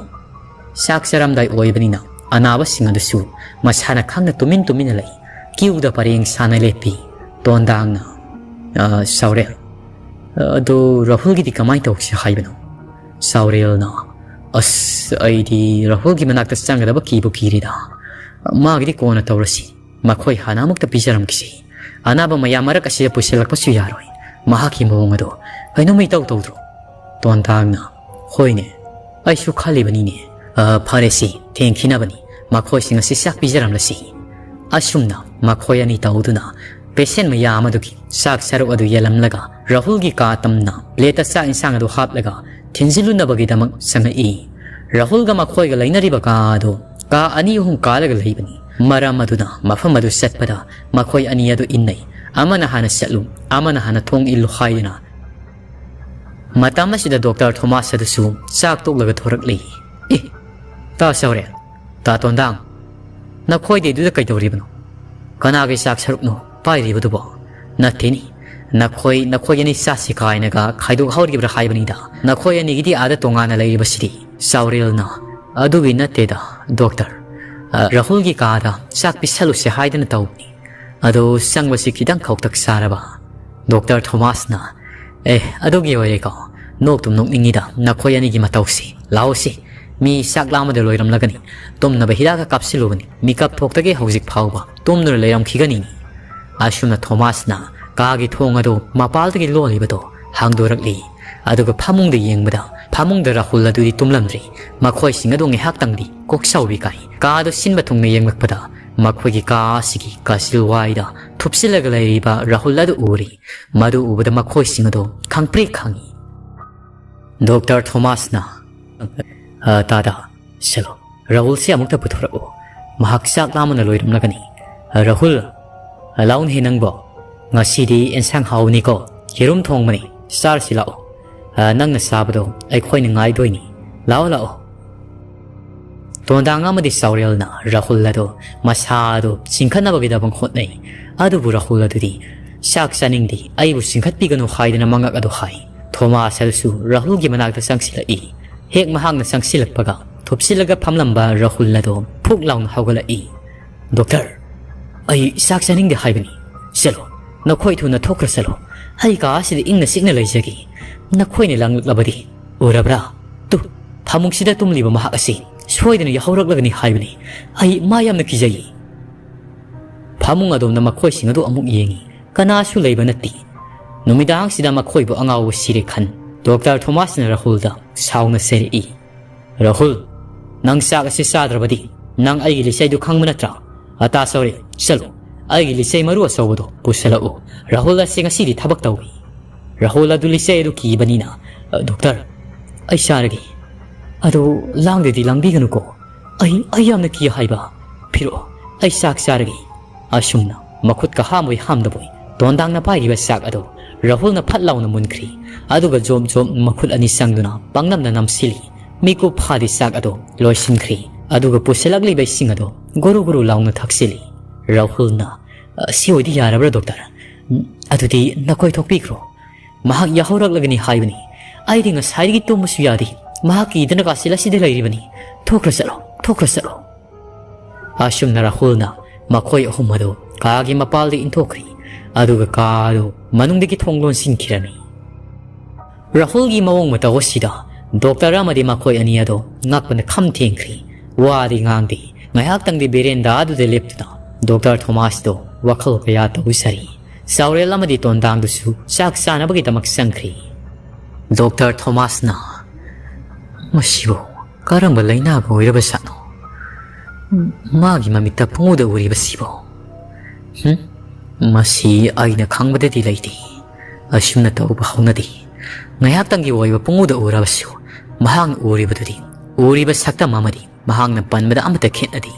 ꯆꯥꯛ ꯆꯥꯔꯝꯗꯥꯏ ꯑꯣꯏꯕꯅꯤꯅ ꯑꯅꯥꯕꯁꯤꯡ ꯑꯗꯨꯁꯨ ꯃꯁꯥꯅ ꯈꯪꯅ ꯇꯨꯃꯤꯟ ꯇꯨꯃꯤꯟꯅ ꯂꯩ꯫ ꯀ꯭ꯌꯨꯗ ꯄꯔꯦꯡ ꯁꯥꯅ ꯂꯦꯞꯄꯤ꯫ ꯇꯣꯟꯗꯥꯡꯅ, "ꯑ, ꯁꯥꯎꯔꯦꯜ, ꯑꯗꯨ ꯔꯥꯍꯨꯜꯒꯤꯗꯤ ꯀꯃꯥꯏꯅ ꯇꯧꯁꯤ ꯍꯥꯏꯕꯅꯣ?" ꯁꯥꯎꯔꯦꯜꯅ, "ꯑꯁ, ꯑꯩꯗꯤ ꯔꯥꯍꯨꯜꯒꯤ ꯃꯅꯥꯛꯇ ꯆꯪꯒꯗꯕ ꯀꯤꯕꯨ ꯀꯤꯔꯦꯗ꯫ ꯃꯥꯒꯤꯗꯤ ꯀꯣꯟꯅ ꯇꯧꯔꯁꯤ꯫ ꯃꯈꯣꯏ ꯍꯥꯟꯅ ꯑꯃꯨꯛꯇ ꯄꯤꯖꯔꯝꯈꯤꯁꯤ꯫ ꯑꯅꯥꯕ ꯃꯌꯥꯝ ꯃꯔꯛ ꯑꯁꯤꯗ ꯄꯨꯁꯤꯜꯂꯛꯄꯁꯨ ꯌꯥꯔꯣꯏ꯫ ꯃꯍꯥꯛꯀꯤ ꯃꯑꯣꯡ ꯑꯗꯣ ꯀꯩꯅꯣꯝ ꯏꯇꯧ ꯇꯧꯗ꯭ꯔꯣ?" ꯇꯣꯟꯗꯥꯡꯅ, "ꯍꯣꯏꯅꯦ, ꯑꯩꯁꯨ ꯈꯜꯂꯤꯕꯅꯤꯅꯦ꯫ ꯑ, ꯐꯔꯦꯁꯤ, ꯊꯦꯡꯈꯤꯅꯕꯅꯤ꯫ ꯃꯈꯣꯏꯁꯤꯡ ꯑꯁꯤ ꯆꯥꯛ ꯄꯤꯖꯔꯝꯂꯁꯤ꯫" ꯑꯁꯨꯝꯅ ꯃꯈꯣꯏ ꯑꯅꯤ ꯇꯧꯗꯨꯅ ꯄꯦꯁꯦꯟ ꯃꯌꯥꯝ ꯑꯗꯨꯒꯤ ꯆꯥꯛ ꯁꯔꯨꯛ ꯑꯗꯨ ꯌꯦꯜꯂꯝꯂꯒ ꯔꯥꯍꯨꯜꯒꯤ ꯀꯥ ꯇꯝꯅ ꯄ꯭ꯂꯦꯠꯇ ꯆꯥꯛ ꯏꯟꯁꯥꯡ ꯑꯗꯨ ꯍꯥꯞꯂꯒ ꯊꯤꯟꯖꯤꯜꯂꯨꯅꯕꯒꯤꯗꯃꯛ ꯆꯪꯉꯛꯏ꯫ ꯔꯥꯍꯨꯜꯒ ꯃꯈꯣꯏꯒ ꯂꯩꯅꯔꯤꯕ ꯀꯥ ꯑꯗꯨ ꯀꯥ ꯑꯅꯤ ꯑꯍꯨꯝ ꯀꯥꯜꯂꯒ ꯂꯩꯕꯅꯤ꯫ ꯃꯔꯝ ꯑꯗꯨꯅ ꯃꯐꯝ ꯑꯗꯨ ꯆꯠꯄꯗ ꯃꯈꯣꯏ ꯑꯅꯤ ꯑꯗꯨ ꯏꯟꯅꯩ꯫ ꯑꯃꯅ ꯍꯥꯟꯅ ꯆꯠꯂꯨ, ꯑꯃꯅ ꯍꯥꯟꯅ ꯊꯣꯡ ꯏꯜꯂꯨ ꯍꯥꯏꯗꯨꯅ꯫ ꯃꯇꯝ ꯑꯁꯤꯗ ꯗꯣꯛꯇꯔ ꯊꯣꯃꯥꯁ ꯑꯗꯨꯁꯨ ꯆꯥꯛ ꯇꯣꯛꯂꯒ ꯊꯣꯔꯛꯂꯤ꯫ "ꯑꯦ, ꯇꯥ ꯁꯥꯎꯔꯦꯜ, ꯇꯥ ꯇꯣꯟꯗꯥꯡ, ꯅꯈꯣꯏꯗꯤ ꯑꯗꯨꯗ ꯀꯩꯗꯧꯔꯤꯕꯅꯣ? ꯀꯅꯥꯒꯤ ꯆꯥꯛ ꯁꯔꯨꯛꯅꯣ ꯄꯥꯏꯔꯤꯕꯗꯨꯕꯣ?" "ꯅꯠꯇꯦꯅꯤ, ꯅꯈꯣꯏ, ꯅꯈꯣꯏ ꯑꯅꯤ ꯆꯥꯁꯤ ꯀꯥꯏꯅꯒ ꯈꯥꯏꯗꯣꯛꯍꯧꯔꯤꯕ꯭ꯔꯥ ꯍꯥꯏꯕꯅꯤꯗ꯫ ꯅꯈꯣꯏ ꯑꯅꯤꯒꯤꯗꯤ ꯑꯥꯗ ꯇꯣꯉꯥꯟꯅ ꯂꯩꯔꯤꯕꯁꯤꯗꯤ?" ꯆꯥꯎꯔꯦꯜꯅ "ꯑꯗꯨꯒꯤ ꯅꯠꯇꯦꯗ, ꯗꯣꯛꯇꯔ꯫ ꯑ, ꯔꯥꯍꯨꯜꯒꯤ ꯀꯥꯗ ꯆꯥꯛ ꯄꯤꯁꯜꯂꯨꯁꯦ ꯍꯥꯏꯗꯅ ꯇꯧꯕꯅꯤ꯫ ꯑꯗꯣ ꯆꯪꯕꯁꯤ ꯈꯤꯇꯪ ꯈꯧꯇꯛ ꯆꯥꯔꯕ꯫" ꯗꯣꯛꯇꯔ ꯊꯣꯃꯥꯁꯅ, "ꯑꯦ, ꯑꯗꯨꯒꯤ ꯑꯣꯏꯔꯦꯀꯣ꯫ ꯅꯣꯛꯇꯨꯝ ꯅꯣꯛꯅꯤꯡꯉꯤꯗ ꯅꯈꯣꯏ ꯑꯅꯤꯒꯤ ꯃꯇꯧꯁꯤ꯫ ꯂꯥꯛꯑꯣꯁꯤ, ꯃꯤ ꯆꯥꯛ ꯂꯥꯝꯕꯗ ꯂꯣꯏꯔꯝꯂꯒꯅꯤ꯫ ꯇꯨꯝꯅꯕ ꯍꯤꯗꯥꯛꯀ ꯀꯥꯞꯁꯤꯜꯂꯨꯕꯅꯤ꯫ ꯃꯤꯀꯞ ꯊꯣꯛꯇꯒꯦ ꯍꯧꯖꯤꯛ ꯐꯥꯎꯕ ꯇꯨꯝꯗꯨꯅ ꯂꯩꯔꯝꯈꯤꯒꯅꯤ꯫" ꯑꯁꯨꯝꯅ ꯊꯣꯃꯥꯁꯅ ꯀꯥꯒꯤ ꯊꯣꯡ ꯑꯗꯨ ꯃꯄꯥꯜꯗꯒꯤ ꯂꯣꯜꯂꯤꯕꯗꯨ ꯍꯥꯡꯗꯣꯔꯛꯂꯤ꯫ ꯑꯗꯨꯒ ꯐꯃꯨꯡꯗ ꯌꯦꯡꯕꯗ ꯐꯃꯨꯡꯗ ꯔꯥꯍꯨꯜ ꯑꯗꯨꯗꯤ ꯇꯨꯝꯂꯝꯗ꯭ꯔꯤ꯫ ꯃꯈꯣꯏꯁꯤꯡ ꯑꯗꯨ ꯉꯥꯏꯍꯥꯛꯇꯪꯗꯤ ꯀꯣꯛ ꯁꯥꯎꯕꯤ ꯀꯥꯏ꯫ ꯀꯥ ꯑꯗꯨ ꯁꯤꯟꯕ ꯊꯨꯡꯅ ꯌꯦꯡꯂꯛꯄꯗ ꯃꯈꯣꯏꯒꯤ ꯀꯥ ꯑꯁꯤꯒꯤ ꯀꯥꯆꯤꯜ ꯋꯥꯏꯗ ꯊꯨꯞꯆꯤꯜꯂꯒ ꯂꯩꯔꯤꯕ ꯔꯥꯍꯨꯜ ꯑꯗꯨ ꯎꯔꯤ꯫ ꯃꯗꯨ ꯎꯕꯗ ꯃꯈꯣꯏꯁꯤꯡ ꯑꯗꯨ ꯈꯪꯄ꯭ꯔꯦꯛ ꯈꯪꯉꯤ꯫ ꯗꯣꯛꯇꯔ ꯊꯣꯃꯥꯁꯅ, "ꯑ, ꯇꯥꯗ, ꯁꯦꯂꯣ, ꯔꯥꯍꯨꯜꯁꯦ ꯑꯃꯨꯛꯇ ꯄꯨꯊꯣꯔꯛꯎ꯫ ꯃꯍꯥꯛ ꯆꯥꯛ ꯂꯥꯝꯕꯅ ꯂꯣꯏꯔꯝꯂꯒꯅꯤ꯫ ꯑ, ꯔꯥꯍꯨꯜ, ꯑ, ꯂꯥꯎꯅꯦ ꯅꯪꯕꯣ꯫ ꯉꯁꯤꯗꯤ ꯑꯦꯟꯁꯥꯡ ꯍꯥꯎꯅꯤꯀꯣ꯫ ꯌꯦꯔꯨꯝ ꯊꯣꯡꯕꯅꯤ, ꯆꯥꯔꯁꯤ ꯂꯥꯛꯑꯣ꯫ ꯑ, ꯅꯪꯅ ꯆꯥꯕꯗꯣ ꯑꯩꯈꯣꯏꯅ ꯉꯥꯏꯗꯣꯏꯅꯤ꯫ ꯂꯥꯛꯑꯣ, ꯂꯥꯛꯑꯣ꯫" ꯇꯣꯟꯗꯥꯡ ꯑꯃꯗꯤ ꯆꯥꯎꯔꯦꯜꯅ ꯔꯥꯍꯨꯜ ꯑꯗꯨ ꯃꯁꯥ ꯑꯗꯨ ꯆꯤꯡꯈꯠꯅꯕꯒꯤꯗꯃꯛ ꯍꯣꯠꯅꯩ꯫ ꯑꯗꯨꯕꯨ ꯔꯥꯍꯨꯜ ꯑꯗꯨꯗꯤ, "ꯆꯥꯛ ꯆꯥꯅꯤꯡꯗꯦ, ꯑꯩꯕꯨ ꯆꯤꯡꯈꯠꯄꯤꯒꯅꯨ" ꯍꯥꯏꯗꯅ ꯃꯉꯛ ꯑꯗꯨ ꯍꯥꯏ꯫ ꯊꯣꯃꯥꯁ ꯑꯗꯨꯁꯨ ꯔꯥꯍꯨꯜꯒꯤ ꯃꯅꯥꯛꯇ ꯆꯪꯁꯤꯜꯂꯛꯏ꯫ ꯍꯦꯛ ꯃꯍꯥꯛꯅ ꯆꯪꯁꯤꯜꯂꯛꯄꯒ ꯊꯨꯞꯆꯤꯜꯂꯒ ꯐꯝꯂꯝꯕ ꯔꯥꯍꯨꯜ ꯑꯗꯨ ꯐꯨꯛ ꯂꯥꯎꯅ ꯍꯧꯒꯠꯂꯛꯏ꯫ "ꯗꯣꯛꯇꯔ, ꯑꯩ ꯆꯥꯛ ꯆꯥꯅꯤꯡꯗꯦ ꯍꯥꯏꯕꯅꯤ꯫ ꯆꯠꯂꯣ, ꯅꯈꯣꯏ ꯊꯨꯅ ꯊꯣꯛꯈ꯭ꯔ ꯆꯠꯂꯣ꯫ ꯑꯩ ꯀꯥ ꯑꯁꯤꯗ ꯏꯪꯅ ꯆꯤꯛꯅ ꯂꯩꯖꯒꯦ꯫ ꯅꯈꯣꯏꯅ ꯂꯥꯡꯂꯛꯂꯕꯗꯤ ꯎꯔꯕ꯭ꯔꯥ? ꯇꯨ, ꯐꯃꯨꯡꯁꯤꯗ ꯇꯨꯝꯂꯤꯕ ꯃꯍꯥꯛ ꯑꯁꯤ ꯁꯣꯏꯗꯅ ꯌꯥꯍꯧꯔꯛꯂꯒꯅꯤ ꯍꯥꯏꯕꯅꯤ꯫ ꯑꯩ ꯃꯥ ꯌꯥꯝꯅ ꯀꯤꯖꯩ꯫" ꯐꯃꯨꯡ ꯑꯗꯣꯝꯗ ꯃꯈꯣꯏꯁꯤꯡ ꯑꯗꯨ ꯑꯃꯨꯛ ꯌꯦꯡꯉꯤ꯫ ꯀꯅꯥꯁꯨ ꯂꯩꯕ ꯅꯠꯇꯦ꯫ ꯅꯨꯃꯤꯗꯥꯡꯁꯤꯗ ꯃꯈꯣꯏꯕꯨ ꯑꯉꯥꯎꯕ ꯁꯤꯔꯦ ꯈꯟ ꯗꯣꯛꯇꯔ ꯊꯣꯃꯥꯁꯅ ꯔꯥꯍꯨꯜꯗ ꯁꯥꯎꯅ ꯆꯩꯔꯛꯏ꯫ "ꯔꯥꯍꯨꯜ, ꯅꯪ ꯆꯥꯛ ꯑꯁꯤ ꯆꯥꯗ꯭ꯔꯕꯗꯤ ꯅꯪ ꯑꯩꯒꯤ ꯂꯤꯆꯩꯗꯨ ꯈꯪꯕ ꯅꯠꯇ꯭ꯔꯥ? ꯑꯇꯥ ꯁꯧꯔꯦ, ꯆꯠꯂꯨ, ꯑꯩꯒꯤ ꯂꯤꯆꯩ ꯃꯔꯨ ꯑꯆꯧꯕꯗꯨ ꯄꯨꯁꯤꯜꯂꯛꯎ꯫ ꯔꯥꯍꯨꯜ ꯑꯁꯤ ꯉꯁꯤꯗꯤ ꯊꯕꯛ ꯇꯧꯏ꯫" ꯔꯥꯍꯨꯜ ꯑꯗꯨ ꯂꯤꯆꯩ ꯑꯗꯨ ꯀꯤꯕꯅꯤꯅ, "ꯑ, ꯗꯣꯛꯇꯔ, ꯑꯩ ꯆꯥꯔꯒꯦ꯫ ꯑꯗꯨ ꯂꯥꯡꯗꯗꯤ ꯂꯥꯡꯕꯤꯒꯅꯨꯀꯣ꯫ ꯑꯩ, ꯑꯩ ꯌꯥꯝꯅ ꯀꯤ ꯍꯥꯏꯕ꯫ ꯐꯤꯔꯣ, ꯑꯩ ꯆꯥꯛ ꯆꯥꯔꯒꯦ꯫" ꯑꯁꯨꯝꯅ ꯃꯈꯨꯠꯀ ꯍꯥꯝꯕꯣꯏ ꯍꯥꯝꯗꯕꯣꯏ ꯇꯣꯟꯗꯥꯡꯅ ꯄꯥꯏꯔꯤꯕ ꯆꯥꯛ ꯑꯗꯨ ꯔꯥꯍꯨꯜꯅ ꯐꯠ ꯂꯥꯎꯅ ꯃꯨꯟꯈ꯭ꯔꯤ꯫ ꯑꯗꯨꯒ ꯖꯣꯝ ꯖꯣꯝ ꯃꯈꯨꯠ ꯑꯅꯤ ꯆꯪꯗꯨꯅ ꯄꯥꯡꯅꯝꯅ ꯅꯝꯁꯤꯜꯂꯤ꯫ ꯃꯤꯀꯨꯞ ꯐꯥꯗꯤ ꯆꯥꯛ ꯑꯗꯨ ꯂꯣꯏꯁꯤꯟꯈ꯭ꯔꯤ꯫ ꯑꯗꯨꯒ ꯄꯨꯁꯤꯜꯂꯛꯂꯤꯕ ꯏꯁꯤꯡ ꯑꯗꯨ ꯒꯨꯔꯨ ꯒꯨꯔꯨ ꯂꯥꯎꯅ ꯊꯛꯆꯤꯜꯂꯤ꯫ ꯔꯥꯍꯨꯜꯅ, "ꯑ, ꯁꯤ ꯑꯣꯏꯗꯤ ꯌꯥꯔꯕ꯭ꯔꯥ, ꯗꯣꯛꯇꯔ? ꯎꯝ, ꯑꯗꯨꯗꯤ ꯅꯈꯣꯏ ꯊꯣꯛꯄꯤꯈ꯭ꯔꯣ꯫ ꯃꯍꯥꯛ ꯌꯥꯍꯧꯔꯛꯂꯒꯅꯤ ꯍꯥꯏꯕꯅꯤ꯫ ꯑꯩꯗꯤ ꯉꯁꯥꯏꯗꯒꯤ ꯇꯨꯝꯕꯁꯨ ꯌꯥꯗꯦ꯫ ꯃꯍꯥꯛ ꯀꯤꯗꯅ ꯀꯥꯆꯤꯜ ꯑꯁꯤꯗ ꯂꯩꯔꯤꯕꯅꯤ꯫ "ꯊꯣꯛꯈ꯭ꯔꯣ ꯆꯠꯂꯣ, ꯊꯣꯛꯈ꯭ꯔꯣ ꯆꯠꯂꯣ"꯫ ꯑꯁꯨꯝꯅ ꯔꯥꯍꯨꯜꯅ ꯃꯈꯣꯏ ꯑꯍꯨꯝ ꯑꯗꯨ ꯀꯥꯒꯤ ꯃꯄꯥꯜꯗ ꯏꯟꯊꯣꯛꯈ꯭ꯔꯤ꯫ ꯑꯗꯨꯒ ꯀꯥ ꯑꯗꯨ ꯃꯅꯨꯡꯗꯒꯤ ꯊꯣꯡ ꯂꯣꯟꯁꯤꯟꯈꯤꯔꯝꯃꯤ꯫ ꯔꯥꯍꯨꯜꯒꯤ ꯃꯑꯣꯡ ꯃꯇꯧ ꯑꯁꯤꯗ ꯗꯣꯛꯇꯔ ꯑꯃꯗꯤ ꯃꯈꯣꯏ ꯑꯅꯤ ꯑꯗꯨ ꯉꯛꯄꯅ ꯈꯝ ꯊꯦꯡꯈ꯭ꯔꯤ꯫ ꯋꯥꯗꯤ ꯉꯥꯡꯗꯦ꯫ ꯉꯥꯏꯍꯥꯛꯇꯪꯗꯤ ꯕꯦꯔꯦꯟꯗꯥ ꯑꯗꯨꯗ ꯂꯦꯞꯇꯨꯅ ꯗꯣꯛꯇꯔ ꯊꯣꯃꯥꯁꯇꯣ ꯋꯥꯈꯜ ꯀꯌꯥ ꯇꯧꯖꯔꯤ꯫ ꯆꯥꯎꯔꯦꯜ ꯑꯃꯗꯤ ꯇꯣꯟꯗꯥꯡꯗꯨꯁꯨ ꯆꯥꯛ ꯆꯥꯅꯕꯒꯤꯗꯃꯛ ꯆꯪꯈ꯭ꯔꯤ꯫ ꯗꯣꯛꯇꯔ ꯊꯣꯃꯥꯁꯅ, "ꯃꯁꯤꯕꯨ ꯀꯔꯝꯕ ꯂꯩꯅꯥꯒ ꯑꯣꯏꯔꯕꯖꯥꯠꯅꯣ? ꯃꯥꯒꯤ ꯃꯃꯤꯠꯇ ꯄꯨꯡꯎꯗ ꯎꯔꯤꯕꯁꯤꯕꯣ? ꯍꯨꯝ? ꯃꯁꯤ ꯑꯩꯅ ꯈꯪꯕꯗꯗꯤ ꯂꯩꯇꯦ꯫ ꯑꯁꯨꯝꯅ ꯇꯧꯕ ꯍꯧꯅꯗꯦ꯫ ꯉꯥꯏꯍꯥꯛꯇꯪꯒꯤ ꯑꯣꯏꯕ ꯄꯨꯡꯎꯗ ꯎꯔꯕꯁꯨ, ꯃꯍꯥꯛꯅ ꯎꯔꯤꯕꯗꯨꯗꯤ, ꯎꯔꯤꯕ ꯁꯛꯇꯝ ꯑꯃꯗꯤ ꯃꯍꯥꯛꯅ ꯄꯟꯕꯗ ꯑꯃꯠꯇ ꯈꯦꯠꯅꯗꯦ꯫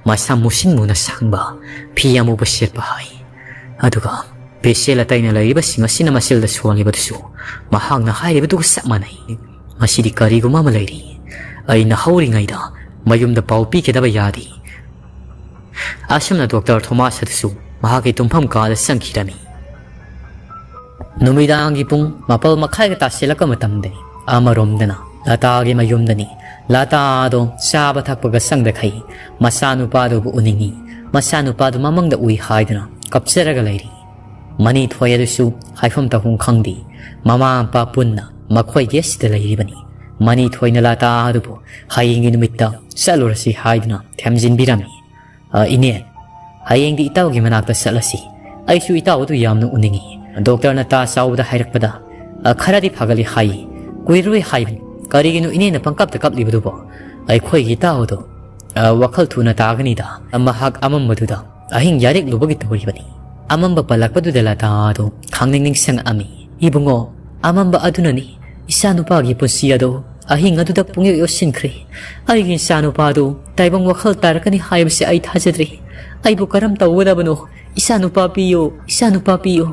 ꯃꯁꯝ ꯃꯨꯁꯤꯟ ꯃꯨꯅ ꯁꯥꯡꯕ, ꯐꯤ ꯑꯃꯨꯕ ꯁꯦꯠꯄ ꯍꯥꯏ꯫ ꯑꯗꯨꯒ ꯄꯦꯁꯦꯜ ꯑꯇꯩꯅ ꯂꯩꯔꯤꯕꯁꯤꯡ ꯑꯁꯤꯅ ꯃꯁꯦꯜꯗ ꯁꯣꯜꯂꯤꯕꯗꯨꯁꯨ ꯃꯍꯥꯛꯅ ꯍꯥꯏꯔꯤꯕꯗꯨꯒ ꯆꯞ ꯃꯥꯟꯅꯩ꯫ ꯃꯁꯤꯗꯤ ꯀꯔꯤꯒꯨꯝꯕ ꯑꯃ ꯂꯩꯔꯤ꯫ ꯑꯩꯅ ꯍꯧꯔꯤꯉꯩꯗ ꯃꯌꯨꯝꯗ ꯄꯥꯎ ꯄꯤꯒꯗꯕ ꯌꯥꯗꯦ"꯫ ꯑꯁꯨꯝꯅ ꯗꯣꯛꯇꯔ ꯊꯣꯃꯥꯁ ꯑꯗꯨꯁꯨ ꯃꯍꯥꯛꯀꯤ ꯇꯨꯝꯐꯝ ꯀꯥꯗ ꯆꯪꯈꯤꯔꯝꯃꯤ꯫ ꯅꯨꯃꯤꯗꯥꯡꯒꯤ ꯄꯨꯡ ꯃꯥꯄꯜ ꯃꯈꯥꯏꯒ ꯇꯥꯁꯤꯜꯂꯛꯄ ꯃꯇꯝꯗꯅꯤ꯫ ꯑꯃꯔꯣꯝꯗꯅ ꯂꯇꯥꯒꯤ ꯃꯌꯨꯝꯗꯅꯤ꯫ ꯂꯇꯥꯗꯣ ꯆꯥꯕ ꯊꯛꯄꯒ ꯁꯪꯗꯈꯩ ꯃꯆꯥꯅꯨꯄꯥꯗꯨꯕꯨ ꯎꯅꯤꯡꯏ꯫ ꯃꯆꯥꯅꯨꯄꯥꯗꯨ ꯃꯃꯪꯗ ꯎꯏ ꯍꯥꯏꯗꯨꯅ ꯀꯞꯆꯔꯒ ꯂꯩꯔꯤ꯫ ꯃꯅꯤꯊꯣꯏ ꯑꯗꯨꯁꯨ ꯍꯥꯏꯐꯝ ꯇꯧꯐꯝ ꯈꯪꯗꯦ꯫ ꯃꯃꯥ ꯃꯄꯥ ꯄꯨꯟꯅ ꯃꯈꯣꯏꯒꯤ ꯑꯁꯤꯗ ꯂꯩꯔꯤꯕꯅꯤ꯫ ꯃꯅꯤꯊꯣꯏꯅ ꯂꯇꯥ ꯑꯗꯨꯕꯨ ꯍꯌꯦꯡꯒꯤ ꯅꯨꯃꯤꯠꯇ ꯆꯠꯂꯨꯔꯁꯤ ꯍꯥꯏꯗꯨꯅ ꯊꯦꯝꯖꯤꯟꯕꯤꯔꯝꯃꯤ꯫ "ꯑ, ꯏꯅꯦ, ꯍꯌꯦꯡꯗꯤ ꯏꯇꯥꯎꯒꯤ ꯃꯅꯥꯛꯇ ꯆꯠꯂꯁꯤ꯫ ꯑꯩꯁꯨ ꯏꯇꯥꯎ ꯑꯗꯨ ꯌꯥꯝꯅ ꯎꯅꯤꯡꯏ"꯫ ꯗꯣꯛꯇꯔꯅ ꯇꯥ ꯆꯥꯎꯕꯗ ꯍꯥꯏꯔꯛꯄꯗ, "ꯑ, ꯈꯔꯗꯤ ꯐꯒꯠꯂꯤ ꯍꯥꯏꯌꯦ꯫ ꯀꯨꯏꯔꯔꯣꯏ ꯍꯥꯏꯕꯅꯤ꯫ ꯀꯔꯤꯒꯤꯅꯣ ꯏꯅꯦꯅ ꯄꯪꯀꯞꯇ ꯀꯞꯂꯤꯕꯗꯨꯕꯣ? ꯑꯩꯈꯣꯏꯒꯤ ꯏꯇꯥꯎ ꯑꯗꯣ, ꯑ, ꯋꯥꯈꯜ ꯊꯨꯅ ꯇꯥꯒꯅꯤꯗ꯫ ꯃꯍꯥꯛ ꯑꯃꯝꯕꯗꯨꯗ ꯑꯍꯤꯡ ꯌꯥꯔꯦꯛꯂꯨꯕꯒꯤ ꯇꯧꯔꯤꯕꯅꯤ"꯫ ꯑꯃꯝꯕ ꯄꯜꯂꯛꯄꯗꯨꯗ ꯂꯇꯥ ꯑꯗꯨ ꯈꯪꯅꯤꯡ ꯅꯤꯡꯁꯤꯡꯉꯛꯑꯝꯃꯤ꯫ "ꯏꯕꯨꯡꯉꯣ, ꯑꯃꯝꯕ ꯑꯗꯨꯅꯅꯤ ꯏꯆꯥꯅꯨꯄꯥꯒꯤ ꯄꯨꯟꯁꯤ ꯑꯗꯣ ꯑꯍꯤꯡ ꯑꯗꯨꯗ ꯄꯨꯡꯌꯣꯏ ꯌꯣꯠꯁꯤꯟꯈ꯭ꯔꯦ꯫ ꯑꯩꯒꯤ ꯏꯆꯥꯅꯨꯄꯥꯗꯨ ꯇꯥꯏꯕꯪ ꯋꯥꯈꯜ ꯇꯥꯔꯛꯀꯅꯤ ꯍꯥꯏꯕꯁꯦ ꯑꯩ ꯊꯥꯖꯗ꯭ꯔꯤ꯫ ꯑꯩꯕꯨ ꯀꯔꯝ ꯇꯧꯒꯗꯕꯅꯣ? ꯏꯆꯥꯅꯨꯄꯥ ꯄꯤꯌꯨ, ꯏꯆꯥꯅꯨꯄꯥ ꯄꯤꯌꯨ"꯫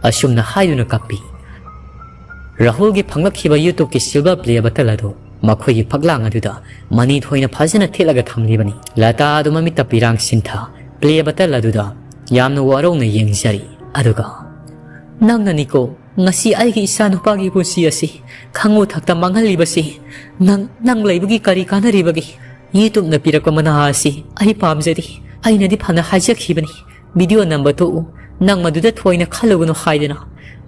ꯑꯁꯨꯝꯅ ꯍꯥꯏꯗꯨꯅ ꯀꯞꯄꯤ꯫ ꯔꯥꯍꯨꯜꯒꯤ ꯐꯪꯂꯛꯈꯤꯕ YouTubeꯀꯤ silver play button ꯑꯗꯨ ꯃꯈꯣꯏꯒꯤ ꯐꯛꯂꯥꯡ ꯑꯗꯨꯗ ꯃꯅꯤꯊꯣꯏꯅ ꯐꯖꯅ ꯊꯦꯠꯂꯒ ꯊꯝꯂꯤꯕꯅꯤ꯫ ꯂꯇꯥ ꯑꯗꯨ ꯃꯃꯤꯠꯇ ꯄꯤꯔꯥꯡ ꯁꯤꯟꯊ play button ꯑꯗꯨꯗ ꯌꯥꯝꯅ ꯋꯥꯔꯧꯅ ꯌꯦꯡꯖꯔꯤ꯫ ꯑꯗꯨꯒ, "ꯅꯪꯅꯅꯤꯀꯣ, "ꯉꯁꯤ ꯑꯩꯒꯤ ꯏꯆꯥ ꯅꯨꯄꯥꯒꯤ ꯄꯨꯟꯁꯤ ꯑꯁꯤ ꯈꯪꯉꯨ ꯊꯛꯇ ꯃꯥꯡꯍꯜꯂꯤꯕꯁꯤ ꯅꯪ, ꯅꯪ ꯂꯩꯕꯒꯤ ꯀꯔꯤ ꯀꯥꯟꯅꯔꯤꯕꯒꯤ? YouTubeꯅ ꯄꯤꯔꯛꯄ ꯃꯅꯥ ꯑꯁꯤ ꯑꯩ ꯄꯥꯝꯖꯗꯦ꯫ ꯑꯩꯅꯗꯤ ꯐꯅ ꯍꯥꯏꯖꯈꯤꯕꯅꯤ, video ꯅꯝꯕ ꯇꯣꯛꯎ, ꯅꯪ ꯃꯗꯨꯗ ꯊꯣꯏꯅ ꯈꯜꯂꯨꯒꯅꯨ ꯍꯥꯏꯗꯅ꯫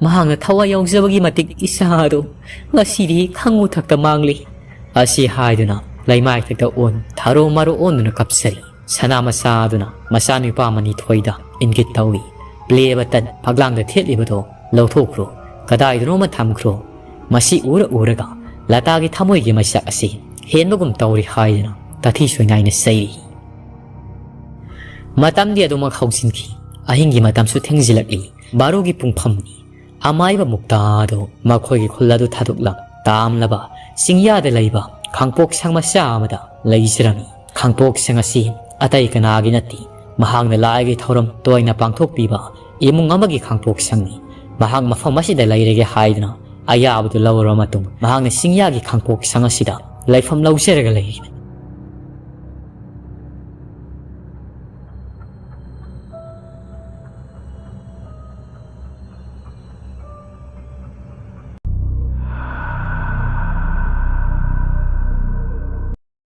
ꯃꯍꯥꯛꯅ ꯊꯋꯥꯏ ꯌꯥꯎꯖꯕꯒꯤ ꯃꯇꯤꯛ ꯏꯆꯥ ꯑꯗꯨ ꯉꯁꯤꯗꯤ ꯈꯪꯉꯨ ꯊꯛꯇ ꯃꯥꯡꯂꯤ"꯫ ꯑꯁꯤ ꯍꯥꯏꯗꯨꯅ ꯂꯩꯃꯥꯏ ꯊꯛꯇ ꯑꯣꯟ ꯊꯥꯔꯣ ꯃꯥꯔꯣ ꯑꯣꯟꯗꯨꯅ ꯀꯞꯆꯔꯤ꯫ ꯁꯅꯥ ꯃꯆꯥ ꯑꯗꯨꯅ ꯃꯆꯥꯅꯨꯄꯥ ꯃꯅꯤꯊꯣꯏꯗ ꯏꯪꯒꯤꯠ ꯇꯧꯏ꯫ "Play button ꯐꯛꯂꯥꯡꯗ ꯊꯦꯠꯂꯤꯕꯗꯣ ꯂꯧꯊꯣꯛꯈ꯭ꯔꯣ, ꯀꯗꯥꯏꯗꯅꯣꯃ ꯊꯝꯈ꯭ꯔꯣ꯫ ꯃꯁꯤ ꯎꯔ ꯎꯔꯒ ꯂꯇꯥꯒꯤ ꯊꯃꯣꯏꯒꯤ ꯃꯩꯁꯥꯛ ꯑꯁꯤ ꯍꯦꯟꯕꯒꯨꯝ ꯇꯧꯔꯤ" ꯍꯥꯏꯗꯨꯅ ꯇꯥꯊꯤ ꯁꯣꯏꯅꯥꯏꯅ ꯆꯩꯔꯤ꯫ ꯃꯇꯝꯗꯤ ꯑꯗꯨꯃꯛ ꯍꯧꯖꯤꯟꯈꯤ꯫ ꯑꯍꯤꯡꯒꯤ ꯃꯇꯝꯁꯨ ꯊꯦꯡꯖꯤꯜꯂꯛꯂꯤ꯫ ꯕꯥꯔꯣꯒꯤ ꯄꯨꯡꯐꯝꯅꯤ꯫ ꯑꯃꯥꯏꯕ ꯃꯨꯛꯇꯥ ꯑꯗꯨ ꯃꯈꯣꯏꯒꯤ ꯈꯨꯜ ꯑꯗꯨ ꯊꯥꯗꯣꯛꯂꯝ ꯇꯥꯝꯂꯕ ꯆꯤꯡꯌꯥꯗ ꯂꯩꯕ ꯈꯥꯡꯄꯣꯛꯁꯪ ꯃꯆꯥ ꯑꯃꯗ ꯂꯩꯖꯔꯝꯃꯤ꯫ ꯈꯥꯡꯄꯣꯛꯁꯪ ꯑꯁꯤ ꯑꯇꯩ ꯀꯅꯥꯒꯤ ꯅꯠꯇꯦ, ꯃꯍꯥꯛꯅ ꯂꯥꯏꯒꯤ ꯊꯧꯔꯝ ꯇꯣꯏꯅ ꯄꯥꯡꯊꯣꯛꯄꯤꯕ ꯏꯃꯨꯡ ꯑꯃꯒꯤ ꯈꯥꯡꯄꯣꯛꯁꯪꯅꯤ꯫ ꯃꯍꯥꯛ ꯃꯐꯝ ꯑꯁꯤꯗ ꯂꯩꯔꯒꯦ ꯍꯥꯏꯗꯨꯅ ꯑꯌꯥꯕꯗꯨ ꯂꯧꯔꯕ ꯃꯇꯨꯡ, ꯃꯍꯥꯛꯅ ꯆꯤꯡꯌꯥꯒꯤ ꯈꯥꯡꯄꯣꯛꯁꯪ ꯑꯁꯤꯗ ꯂꯩꯐꯝ ꯂꯧꯖꯔꯒ ꯂꯩꯔꯤꯕꯅꯤ꯫